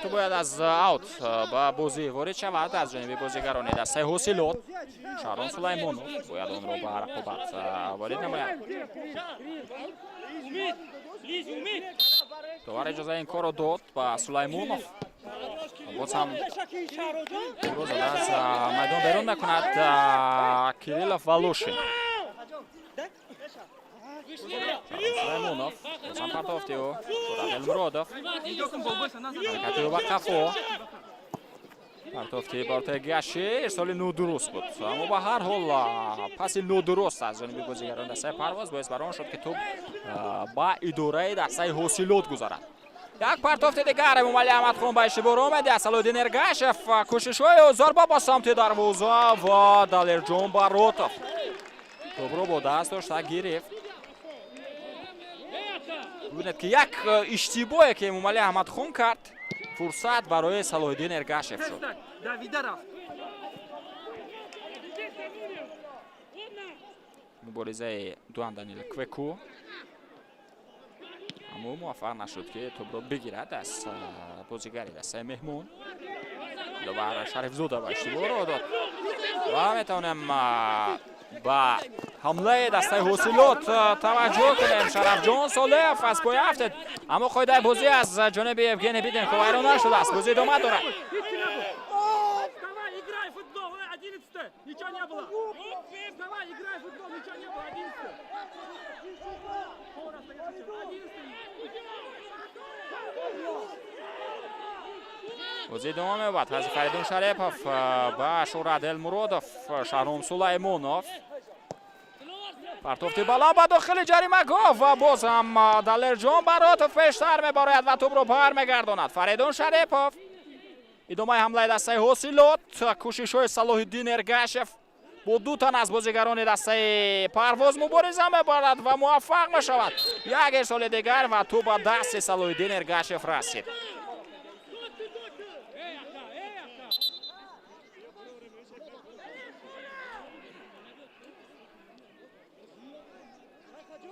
Ту бояд аз аут ба бозӣ ворид шавад аз ҷониби бозигарони дастаи Ҳосилот. Шаҳром Сулаймонов бояд онро ба рақобат ворид намояд. Довар иҷозаи ин корро дод ба Сулаймонов. Боз ҳам тӯбро зада аз майдон берун мекунад Кириллов Волошин. Сулаймонов, боз ҳам партофти ӯ. Шӯрат Элмуродов, ҳаракати ӯ ба қафо, партофти Бортаи Гаши, ирсоли нодуруст буд, аммо ба ҳар ҳол паси нодуруст аз ҷониби бозигарони дастаи Парвоз боис бар он шуд, ки тӯб ба идораи дастаи Ҳосилот гузарад. Як партофти дигар, Эмомалӣ Аҳмадхон ба иштибоҳ омадааст. Салоҳиддин Эргашев, кӯшишҳои зарба ба самти дарвоза ва Далерҷон Баротов тӯбро бо даст дошта гирифт. Бибинед, ки як иштибоҳе, ки Эмомалӣ Аҳмадхон кард, фурсат барои Салоҳиддин Эргашев шуд. Муборизаи Дуан Данил Квеку, аммо муваффақ нашуд, ки тӯбро бигирад аз бозигари дастаи меҳмон. Диловар Шарифзода ба иштибоҳ роҳ дод ва метавонем ба ҳамлаи дастаи Ҳосилот таваҷҷӯҳ кунем. Шарафҷон Солеев аз пой афтед, аммо қоидаи бозӣ аз ҷониби Евгений Биденко вайрон нашудааст, бозӣ идома дорад. Вставай, играй в футбол, 11, ничего не было. Вставай, играй в футбол, ничего не было, 11. 11. Бозӣ идома меёбад. Ҳази Фаридун Шарипов ба Шӯрат Элмуродов, Шаҳром Сулаймонов, партофти баланд ба дохили ҷаримагоҳ ва боз ҳам Далерҷон Баротов пештар мебарояд ва тӯбро бармегардонад. Фаридун Шарипов, идомаи ҳамлаи дастаи Ҳосилот, кӯшишҳои Салоҳиддин Эргашев, бо ду тан аз бозигарони дастаи Парвоз мубориза мебарад ва муваффақ мешавад. Як ирсоли дигар ва тӯб ба дасти Салоҳиддин Эргашев расид.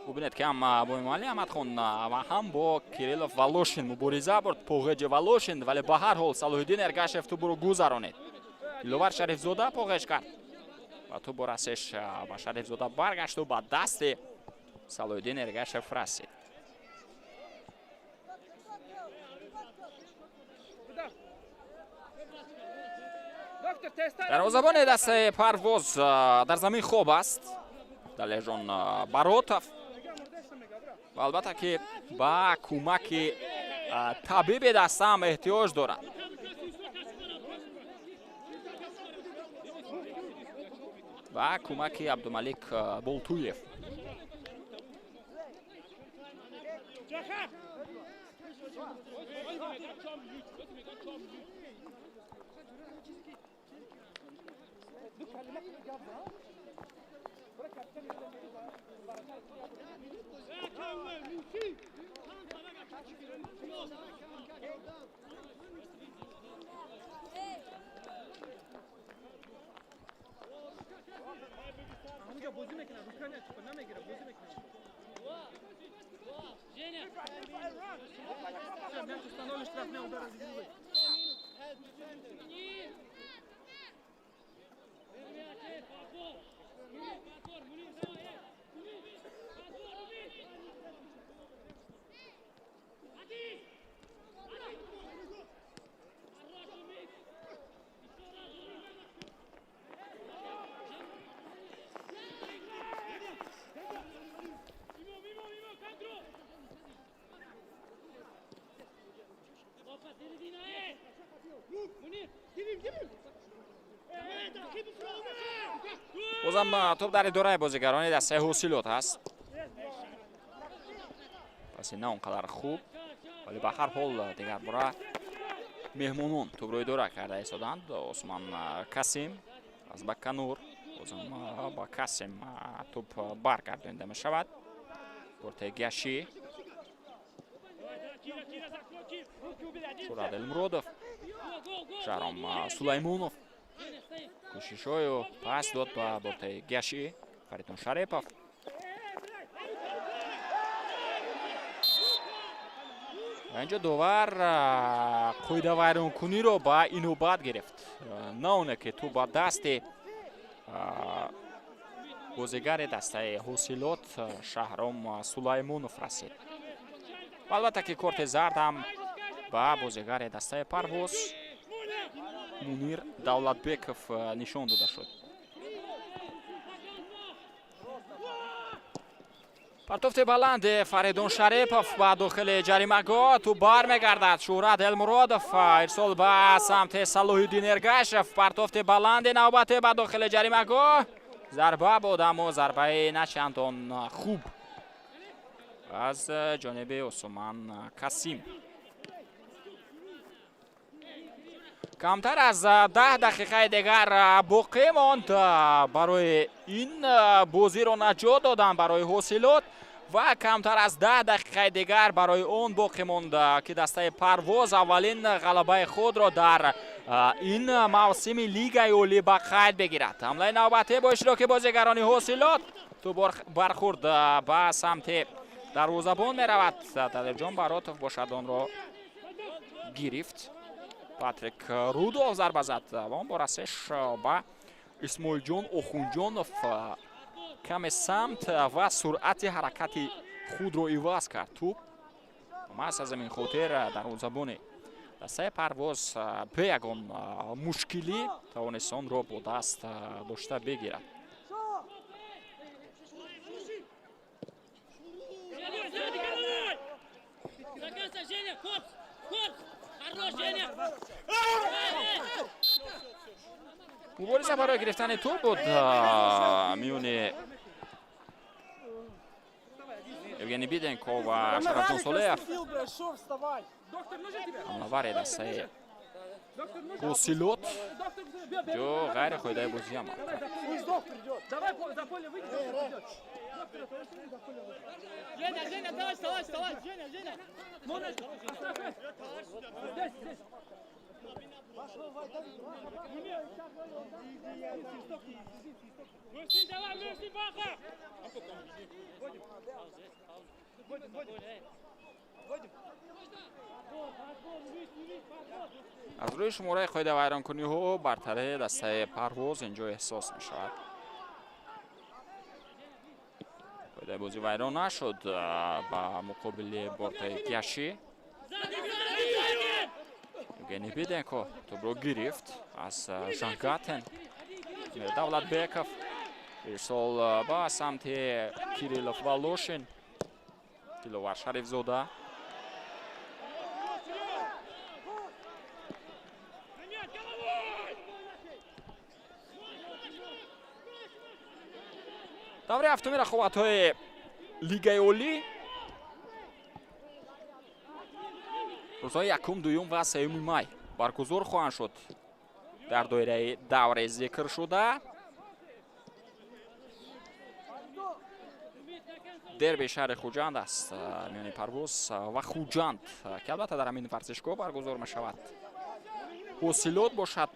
Бубинед, ки ҳам бо Эмомалӣ Аҳмадхон ва ҳам бо Кириллов Волошин мубориза бурд поғеҷи Волошин, вале ба ҳар ҳол Салоҳиддин Эргашев тӯбро гузаронид. Диловар Шарифзода поғеҷ кард ва тӯб бо расиш ба Шарифзода баргашту ба дасти Салоҳиддин Эргашев расид. Дарвозабони дастаи Парвоз дар замин хоб аст, Далерҷон Баротов, ва албатта ки ба кӯмаки табиби дастаам эҳтиёҷ дорад. Ба кӯмаки Абдумалик Болтуев. Ҳамунҷо бозӣ мекунад, рука намегира, бозӣ мекунад. Всё, мяч установили, штрафной удар разыгрывает. Бозам тӯб дар идораи бозигарони дастаи Ҳосилот ҳаст. Паси на он қадар хуб, вале ба ҳар ҳол дигар бора меҳмонон тӯбро идора карда истоданд. Осман Касим аз ба Канур, бозам ба Касим тӯб баргардонида мешавад. Портаи Гаши, Шӯрат Элмуродов, Шаҳром Сулаймонов, кӯшишҳою пас дод ба бортаи Гаши. Фаридун Шарипов, ва инҷо довар қоидавайронкуниро ба инобат гирифт, на оне ки тӯб ба дасти бозигари дастаи Ҳосилот Шаҳром Сулаймонов расид. Ва албатта ки корти зард ҳам ба бозигари дастаи Парвоз. Мунир Давлатбеков нишон дода шуд. Партофти баланди Фаридун Шарипов ба дохили ҷаримагоҳ, тӯб бармегардад. Шӯҳрат Элмуродов, ирсол ба самти Салоҳиддин Эргашев. Партофти баланди навбатӣ ба дохили ҷаримагоҳ, зарба буд, аммо зарбаи на чандон хуб аз ҷониби Усман Касим. Камтар аз 10 дақиқаи дигар боқӣ монд барои ин бозиро наҷот додан барои Ҳосилот ва камтар аз 10 дақиқаи дигар барои он боқӣ монд, ки дастаи Парвоз аввалин ғалабаи худро дар ин мавсими Лигаи Олӣ ба қайд бигирад. Ҳамлаи навбатӣ бо иштироки бозигарони Ҳосилот, тӯб бархӯрд ба самти дарвозабон меравад. Далерҷон Баротов бошад, онро гирифт. Патрик Рудолф зарба зад ва он бо расиш ба Исмоилҷон Охунҷонов каме самт ва суръати ҳаракати худро иваз кард тӯб. Маҳз аз ҳамин хотир дарвозабони дастаи Парвоз бе ягон мушкилӣ тавонист онро бо даст дошта бигирад. Мубориза барои гирифтани тӯб буд миёни Евгений Биденко ва Шарафҷон Солеев. Ҳамлавари дастаи Ҳосилот ҷо ғайриқоидаи бозӣ амал кард. Аз рӯи шумораи қоидавайронкуниҳо бартарии дастаи Парвоз инҷо эҳсос мешавад. Қоидаи бозӣ вайрон нашуд ба муқобили бортаи Гяши. Евгений Биденко тӯбро гирифт аз Жангатен. Давлатбеков, ирсол ба самти Кириллов ва Лошин. Диловар Шарифзода. Даври ҳафтуми рақобатҳои Лигаи Олӣ рӯзҳои 1, 2 ва 3 май баргузор хоҳанд шуд. Дар доираи давраи зикршуда дерби шаҳри Хуҷанд аст миёни Парвоз ва Хуҷанд, ки албатта дар ҳамин варзишгоҳ баргузор мешавад. Ҳосилот бошад,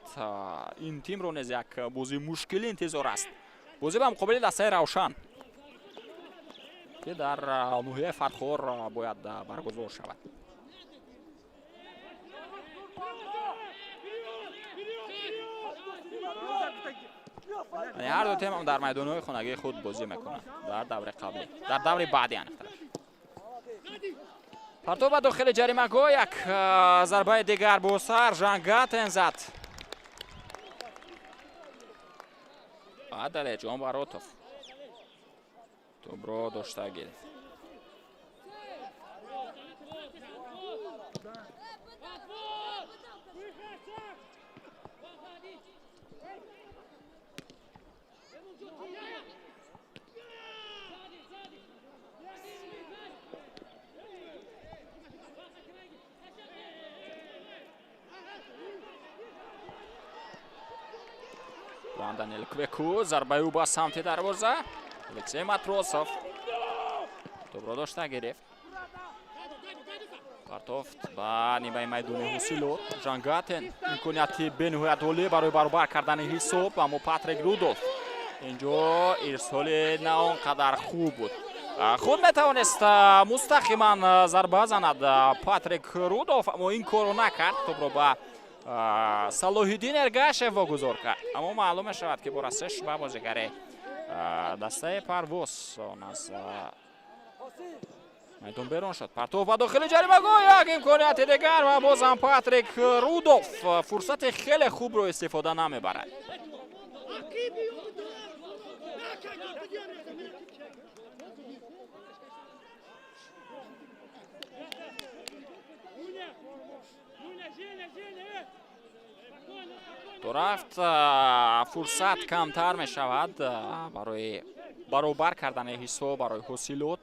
ин тимро низ як бозии мушкилӣ интизор аст. Бозӣ ба муқобили дастаи Равшан, ки дар ноҳияи Фархор бояд баргузор шавад. Ҳар ду тим дар майдонҳои хонагии худ бозӣ мекунанд дар даври қаблӣ, дар даври баъди аниқтараш. Партов ба дохили ҷаримагоҳ, як зарбаи дигар бо сар Жангатен зад. Далерҷон Баротов тӯбро дошта гирифт. Даниэл Квеку, зарбаи ӯ ба самти дарвоза. Алексей Матросов тӯбро дошта гирифт. Партофт ба нимаи майдони Ҳосилот. Жангатен имконияти бениҳоят олӣ барои баробар кардани ҳисоб, аммо Патрик Рудолф инҷо ирсоли на он қадар хуб буд. Худ метавонист мустақиман зарба занад Патрик Рудолф, аммо ин корро накард. Тӯбро ба Салоҳиддин Эргашев вогузор кард, аммо маълум мешавад, ки бо расиш ба бозигари дастаи Парвоз он аз Майдон берун шуд. Партов ба дохили ҷаримагоҳ, як имконияти дигар ва бозам Патрик Рудолф фурсати хеле хубро истифода намебарад. То рафт фурсат камтар мешавад барои баробар кардани ҳисоб барои Ҳосилот.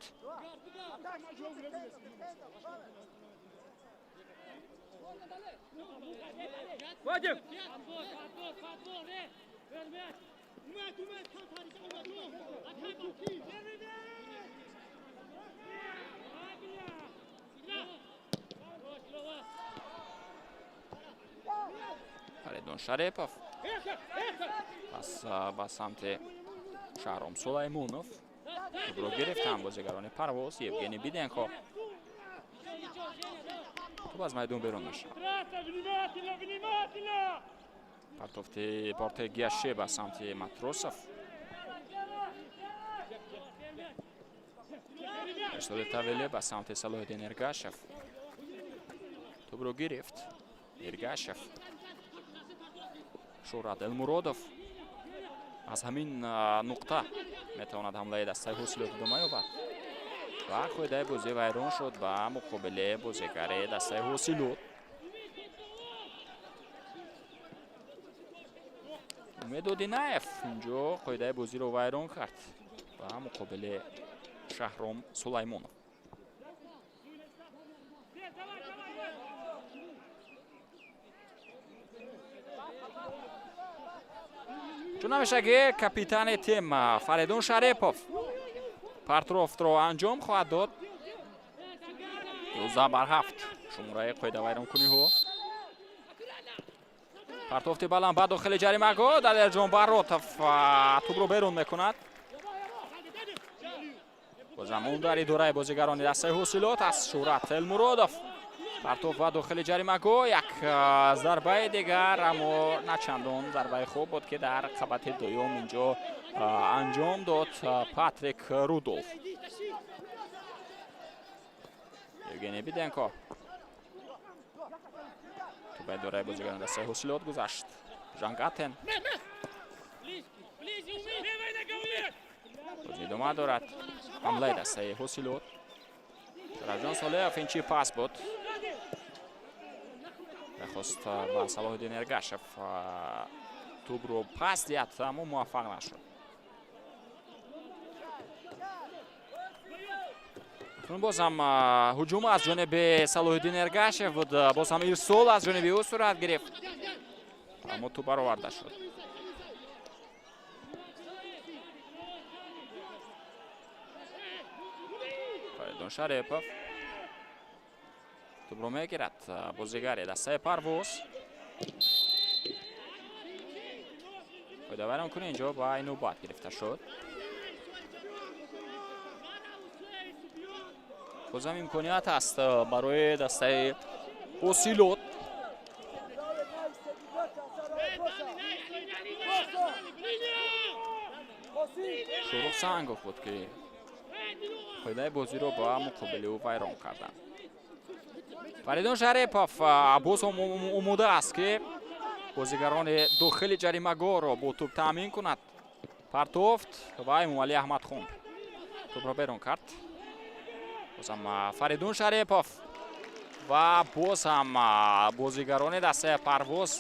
Фаридун Шарипов пас ба самти Шаҳром Сулаймонов тӯбро гирифтанд бозигарони Парвоз. Евгений Биденко, тӯб аз майдон берун мешавад. Партофти Борте Гиаше ба самти Матросов. Ирсоли Тавеле ба самти Салоҳиддин Эргашев. Тӯбро гирифт Эргашев. Шӯҳрат Элмуродов аз ҳамин нуқта метавонад ҳамлаи дастаи Ҳосилот идома ёбад ва қоидаи бозӣ вайрон шуд ба муқобили бозигари дастаи Ҳосилот. Умед Одинаев инҷо қоидаи бозиро вайрон кард ба муқобили Шаҳром Сулаймонов. Чун ҳамешагӣ капитани тим Фаридун Шарипов партрофтро анҷом хоҳад дод. 11-7 шумораи қоидавайронкуниҳо. Партофти баланд ба дохили ҷаримагоҳ, Далерҷон Баротов тӯбро берун мекунад. Бозам он дар идораи бозигарони дастаи Ҳосилот аст Шӯҳрат Элмуродов. Партоф ба дохили ҷаримагоҳ, як зарбаи дигар, аммо начандон зарбаи хуб буд, ки дар қабати дуюм инҷо анҷом дод Патрик Рудолф. Евгений Биденко ба идораи бозигарони дастаи Ҳосилот гузашт. Жангатен бозӣ идома дорад. Ҳамлаи дастаи Ҳосилот. Шарафҷон Солеев, ин чӣ пас буд? Мехост ба Салоҳиддин Эргашев тӯбро пас диҳад, аммо муваффақ нашуд. Акнун боз ҳам ҳуҷум аз ҷониби Салоҳиддин Эргашев буд, боз ҳам ирсол аз ҷониби ӯ сурат гирифт, аммо тӯб бароварда шуд. Фаридун Шарипов тӯбро мегирад, бозигари дастаи Парвоз. Қоидавайронкунӣ инҷо ба инобат гирифта шуд. Бозам имконият аст барои дастаи Ҳосилот. Шӯрух Сангов буд, ки қоидаи бозиро ба муқобили ӯ вайрон карданд. Фаридун Шарипов боз омода аст, ки бозигарони дохили ҷаримагоҳро бо тӯб таъмин кунад. Партофт ва Эмомалӣ Аҳмадхон тӯбро берун кард. Бозам Фаридун Шарипов ва боз ҳам бозигарони дастаи Парвоз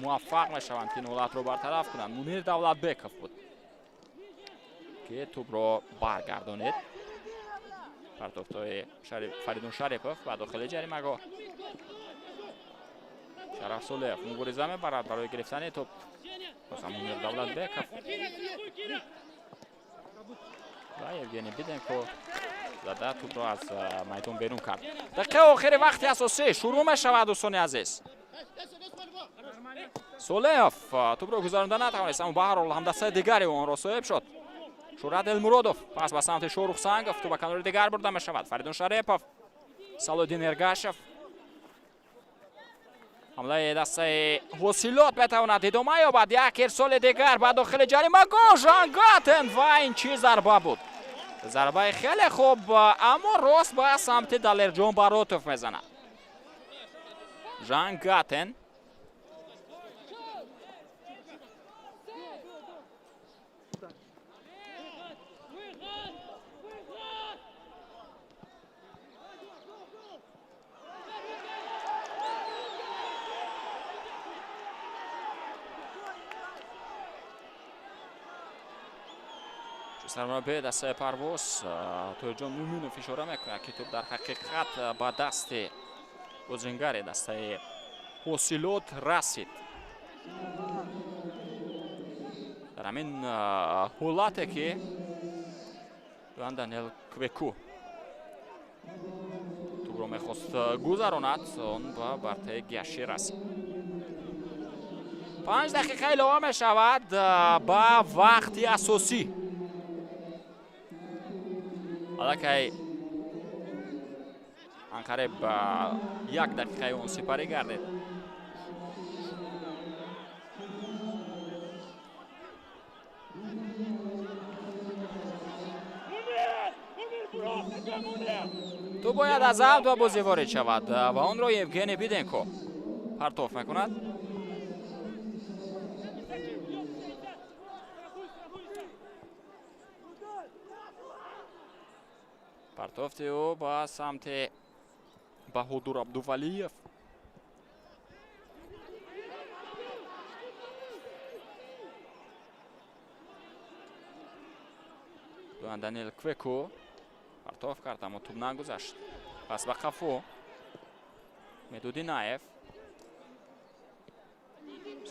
муваффақ мешаванд, ки ин ҳолатро бартараф кунанд. Мунир Давлатбеков буд, ки тӯбро баргардонид. Партофтҳои Фаридун Шарипов ба дохили ҷаримагоҳ. Шараф Солеев мубориза мебарад барои гирифтани тӯб. Бозам Мунир Давлатбеков ва Евгений Биденко зада тӯбро аз майдон берун кард. Дақиқаи охири вақти асосӣ шурӯъ мешавад, дӯстони азиз. Солеев тӯбро гузаронда натавонист, аммо баҳарҳол ҳамдастаи дигари онро соҳиб шуд. Шӯҳрат Элмуродов пас ба самти Шоҳрух Сангов, тӯб ба канори дигар бурда мешавад. Фаридун Шарипов, Салоҳиддин Эргашев. Ҳамлаи дастаи Ҳосилот метавонад идома ёбад. Як ирсоли дигар ба дохили ҷаримагоҳ, Жангатен ва ин чӣ зарба буд! Зарбаи хеле хуб, аммо рост ба самти Далерҷон Баротов мезанад. Жан Гатен. Сармураббии дастаи Парвоз Тоҳирҷон Муъминов ишора мекунад, ки тӯб дар ҳақиқат ба дасти бозингари дастаи Ҳосилот расид. Дар ҳамин ҳолате ки Дуан Даниел Квеку тӯбро мехост гузаронад, он ба бартаи Гяши расид. 5 дақиқа илова мешавад ба вақти асосӣ. Аллакай анқариб 1 дақиқаи он сипарӣ гардид. Ту бояд аз авд ба бозӣ ворид шавад ва онро Евгений Биденко партоф мекунад. Партофти ӯ ба самти Баҳодур Абдувалиев. Дуан Даниел Квеку партоф кард, аммо тӯб нагузашт. Пас ба қафо Медудинаев.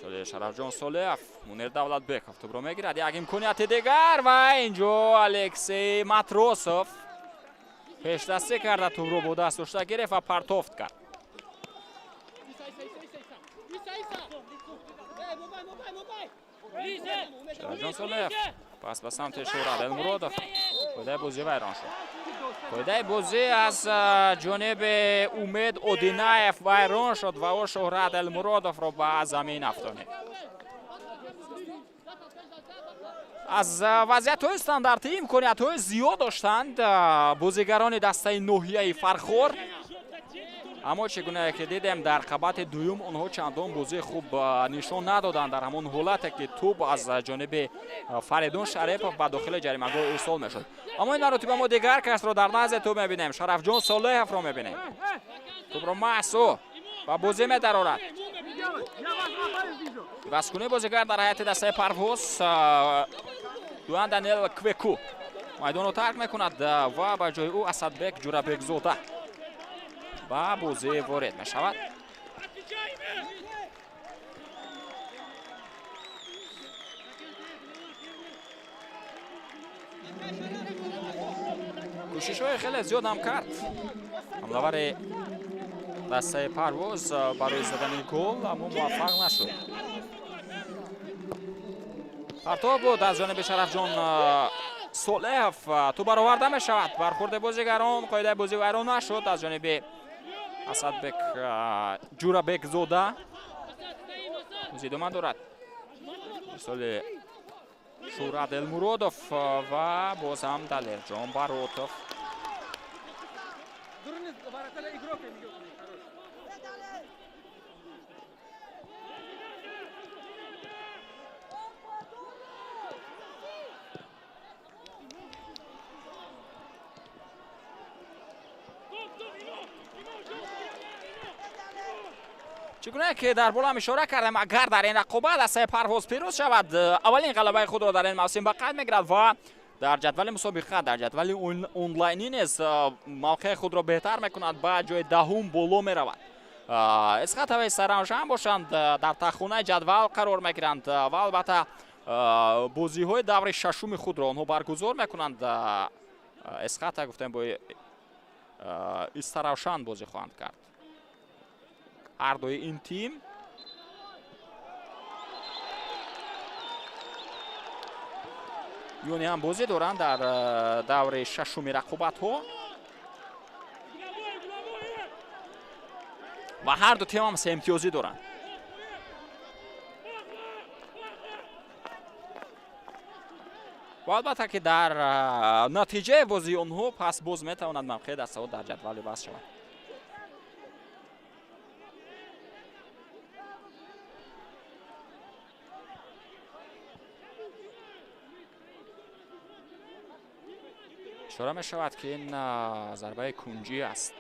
Солеҳ Шарафҷон Солеҳов, Мунир Давлатбеков тӯбро мегирад. Як имконияти дигар ва инҷо Алексей Матросов пешдастӣ карда, тӯбро бо даст дошта гирифт ва партофт кард. Шарафҷон Солеҳов пас ба самти Шӯҳрат Элмуродов. Қоидаи бозӣ вайрон шуд. Қоидаи бозӣ аз ҷониби Умед Одинаев вайрон шуд ва ӯ Шӯҳрат Элмуродовро ба замин афтонид. Аз вазъиятҳои стандартӣ имкониятҳои зиёд доштанд бозигарони дастаи ноҳияи Фархор, аммо чӣ гунае ки дидем, дар қабати дуюм онҳо чандон бозии хуб нишон надоданд. Дар ҳамон ҳолате ки тӯб аз ҷониби Фаридун Шарипов ба дохили ҷаримагоҳ ирсол мешуд. Аммо ин маротиба мо дигар касро дар назди тӯб мебинем. Шарафҷон Солеҳовро мебинем. Тӯбро маҳз ӯ ба бозӣ медарорад. Ивазкунии бозигар дар ҳайати дастаи Парвоз Дуан Даниел Квеку майдонро тарк мекунад ва ба ҷои ӯ Асадбек Ҷурабекзода ба бозӣ ворид мешавад. Кӯшишҳои хеле зиёд ҳам кард ҳамлавари дастаи Парвоз барои задани гол, аммо муваффақ нашуд. Партов буд аз ҷониби Шарафҷон Солеҳов, тӯб бароварда мешавад. Бархурди бозигарон, қоидаи бозӣ вайрон нашуд аз ҷониби Асадбек Ҷурабекзода. Бозӣ идома дорад. Мисоли Шӯҳрат Элмуродов ва боз ҳам Далерҷон Баротов. Чӣ гуна ки дар болам ишора кардем, агар дар ин рақобат дастаи Парвоз пирӯз шавад, аввалин ғалабаи худро дар ин мавсим ба қайд мегирад ва дар ҷадвали мусобиқа, дар ҷадвали онлайнӣ низ мавқеи худро беҳтар мекунад, ба ҷои даҳум боло меравад. Эсхатаваи Саравшан бошанд, дар таххонаи ҷадвал қарор мегиранд ва албатта бозиҳои даври шашуми худро онҳо баргузор мекунанд. Эсхата гуфтем бо Истаравшан бозӣ хоҳанд кард. Ҳар дуи ин тим юни ҳам бозӣ доранд дар даври шашуми рақобатҳо ва ҳар ду тим ҳам се имтиёзӣ доранд. Ва албатта ки дар натиҷаи бозии онҳо пас боз метавонад мавқеи дастаҳо дар ҷадвал иваз шавад. Ишора мешавад ки ин зарбаи кунҷӣ аст.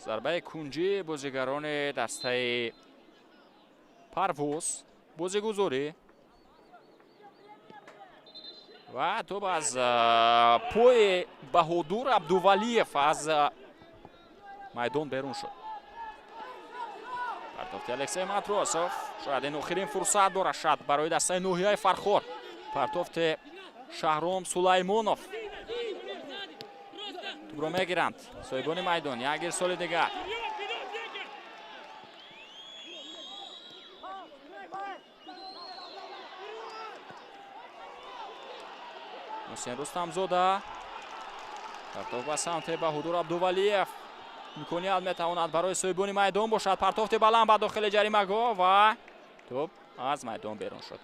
Зарбаи кунҷӣ бозигарони дастаи Парвоз бозигузорӣ ва тӯб аз пои Баҳодур Абдувалиев аз майдон берун шуд. Партофти Алексей Матросов шояд ин охирин фурсат дорашад барои дастаи ноҳияи Фархор. Партофти Шаҳром Сулаймонов тӯбро мегиранд соҳибони майдон. Як ирсоли дигар. Ҳусен Рустамзода партоф ба самти Баҳодур Абдувалиев. Имконият метавонад барои соҳибони майдон бошад. Партофти баланд ба дохили ҷаримагоҳ ва тӯб аз майдон берун шуд.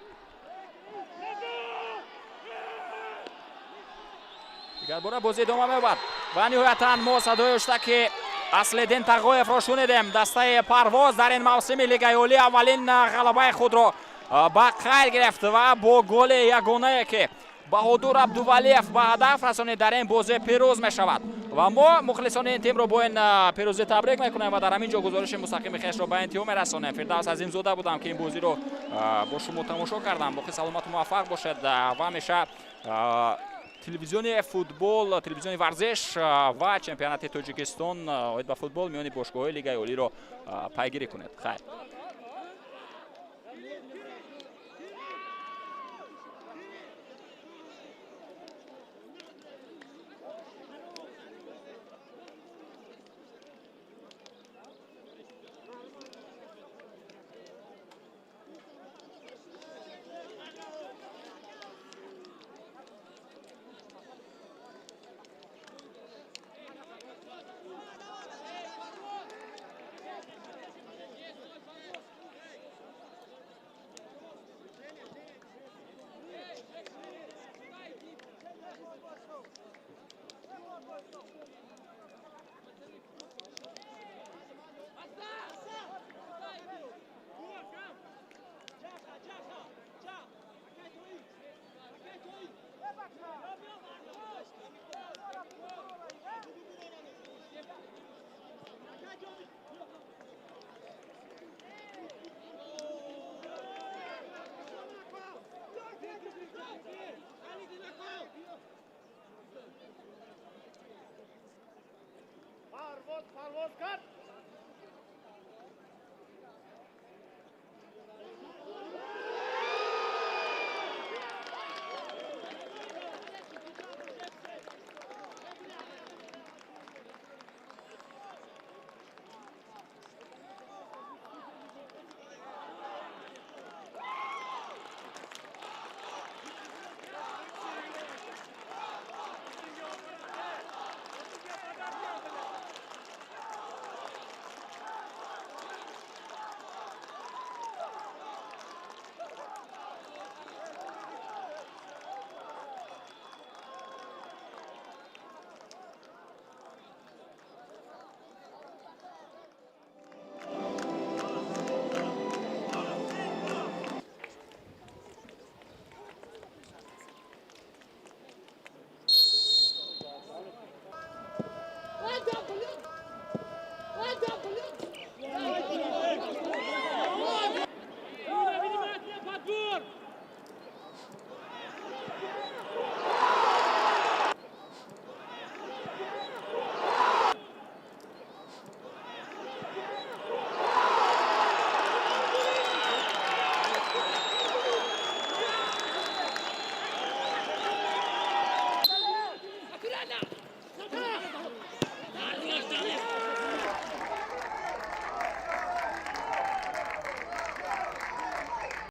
Дигарбора бозӣ идома меёбад ва ниҳоятан мо садои ҳуштаки Аслиддин Тағоевро шунидем. Дастаи Парвоз дар ин мавсими Лигаи Олӣ аввалин ғалабаи худро ба қайд гирифт ва бо голи ягонае ки Баҳодур Абдувалиев ба ҳадаф расонид дар ин бозӣ пирӯз мешавад. Ва мо мухлисони ин тимро бо ин пирӯзӣ табрик мекунем ва дар ҳамин ҷо гузориши мустақими хешро ба интиҳо мерасонем. Фирдавс Азимзода будам ки ин бозиро бо шумо тамошо кардам. Боқӣ саломату муваффақ бошед ва ҳамеша телевизиони футбол, телевизиони варзиш ва чемпионати Тоҷикистон оид ба футбол миёни бошгоҳҳои Лигаи Олиро пайгирӣ кунед. Хайр. Parvoz kar!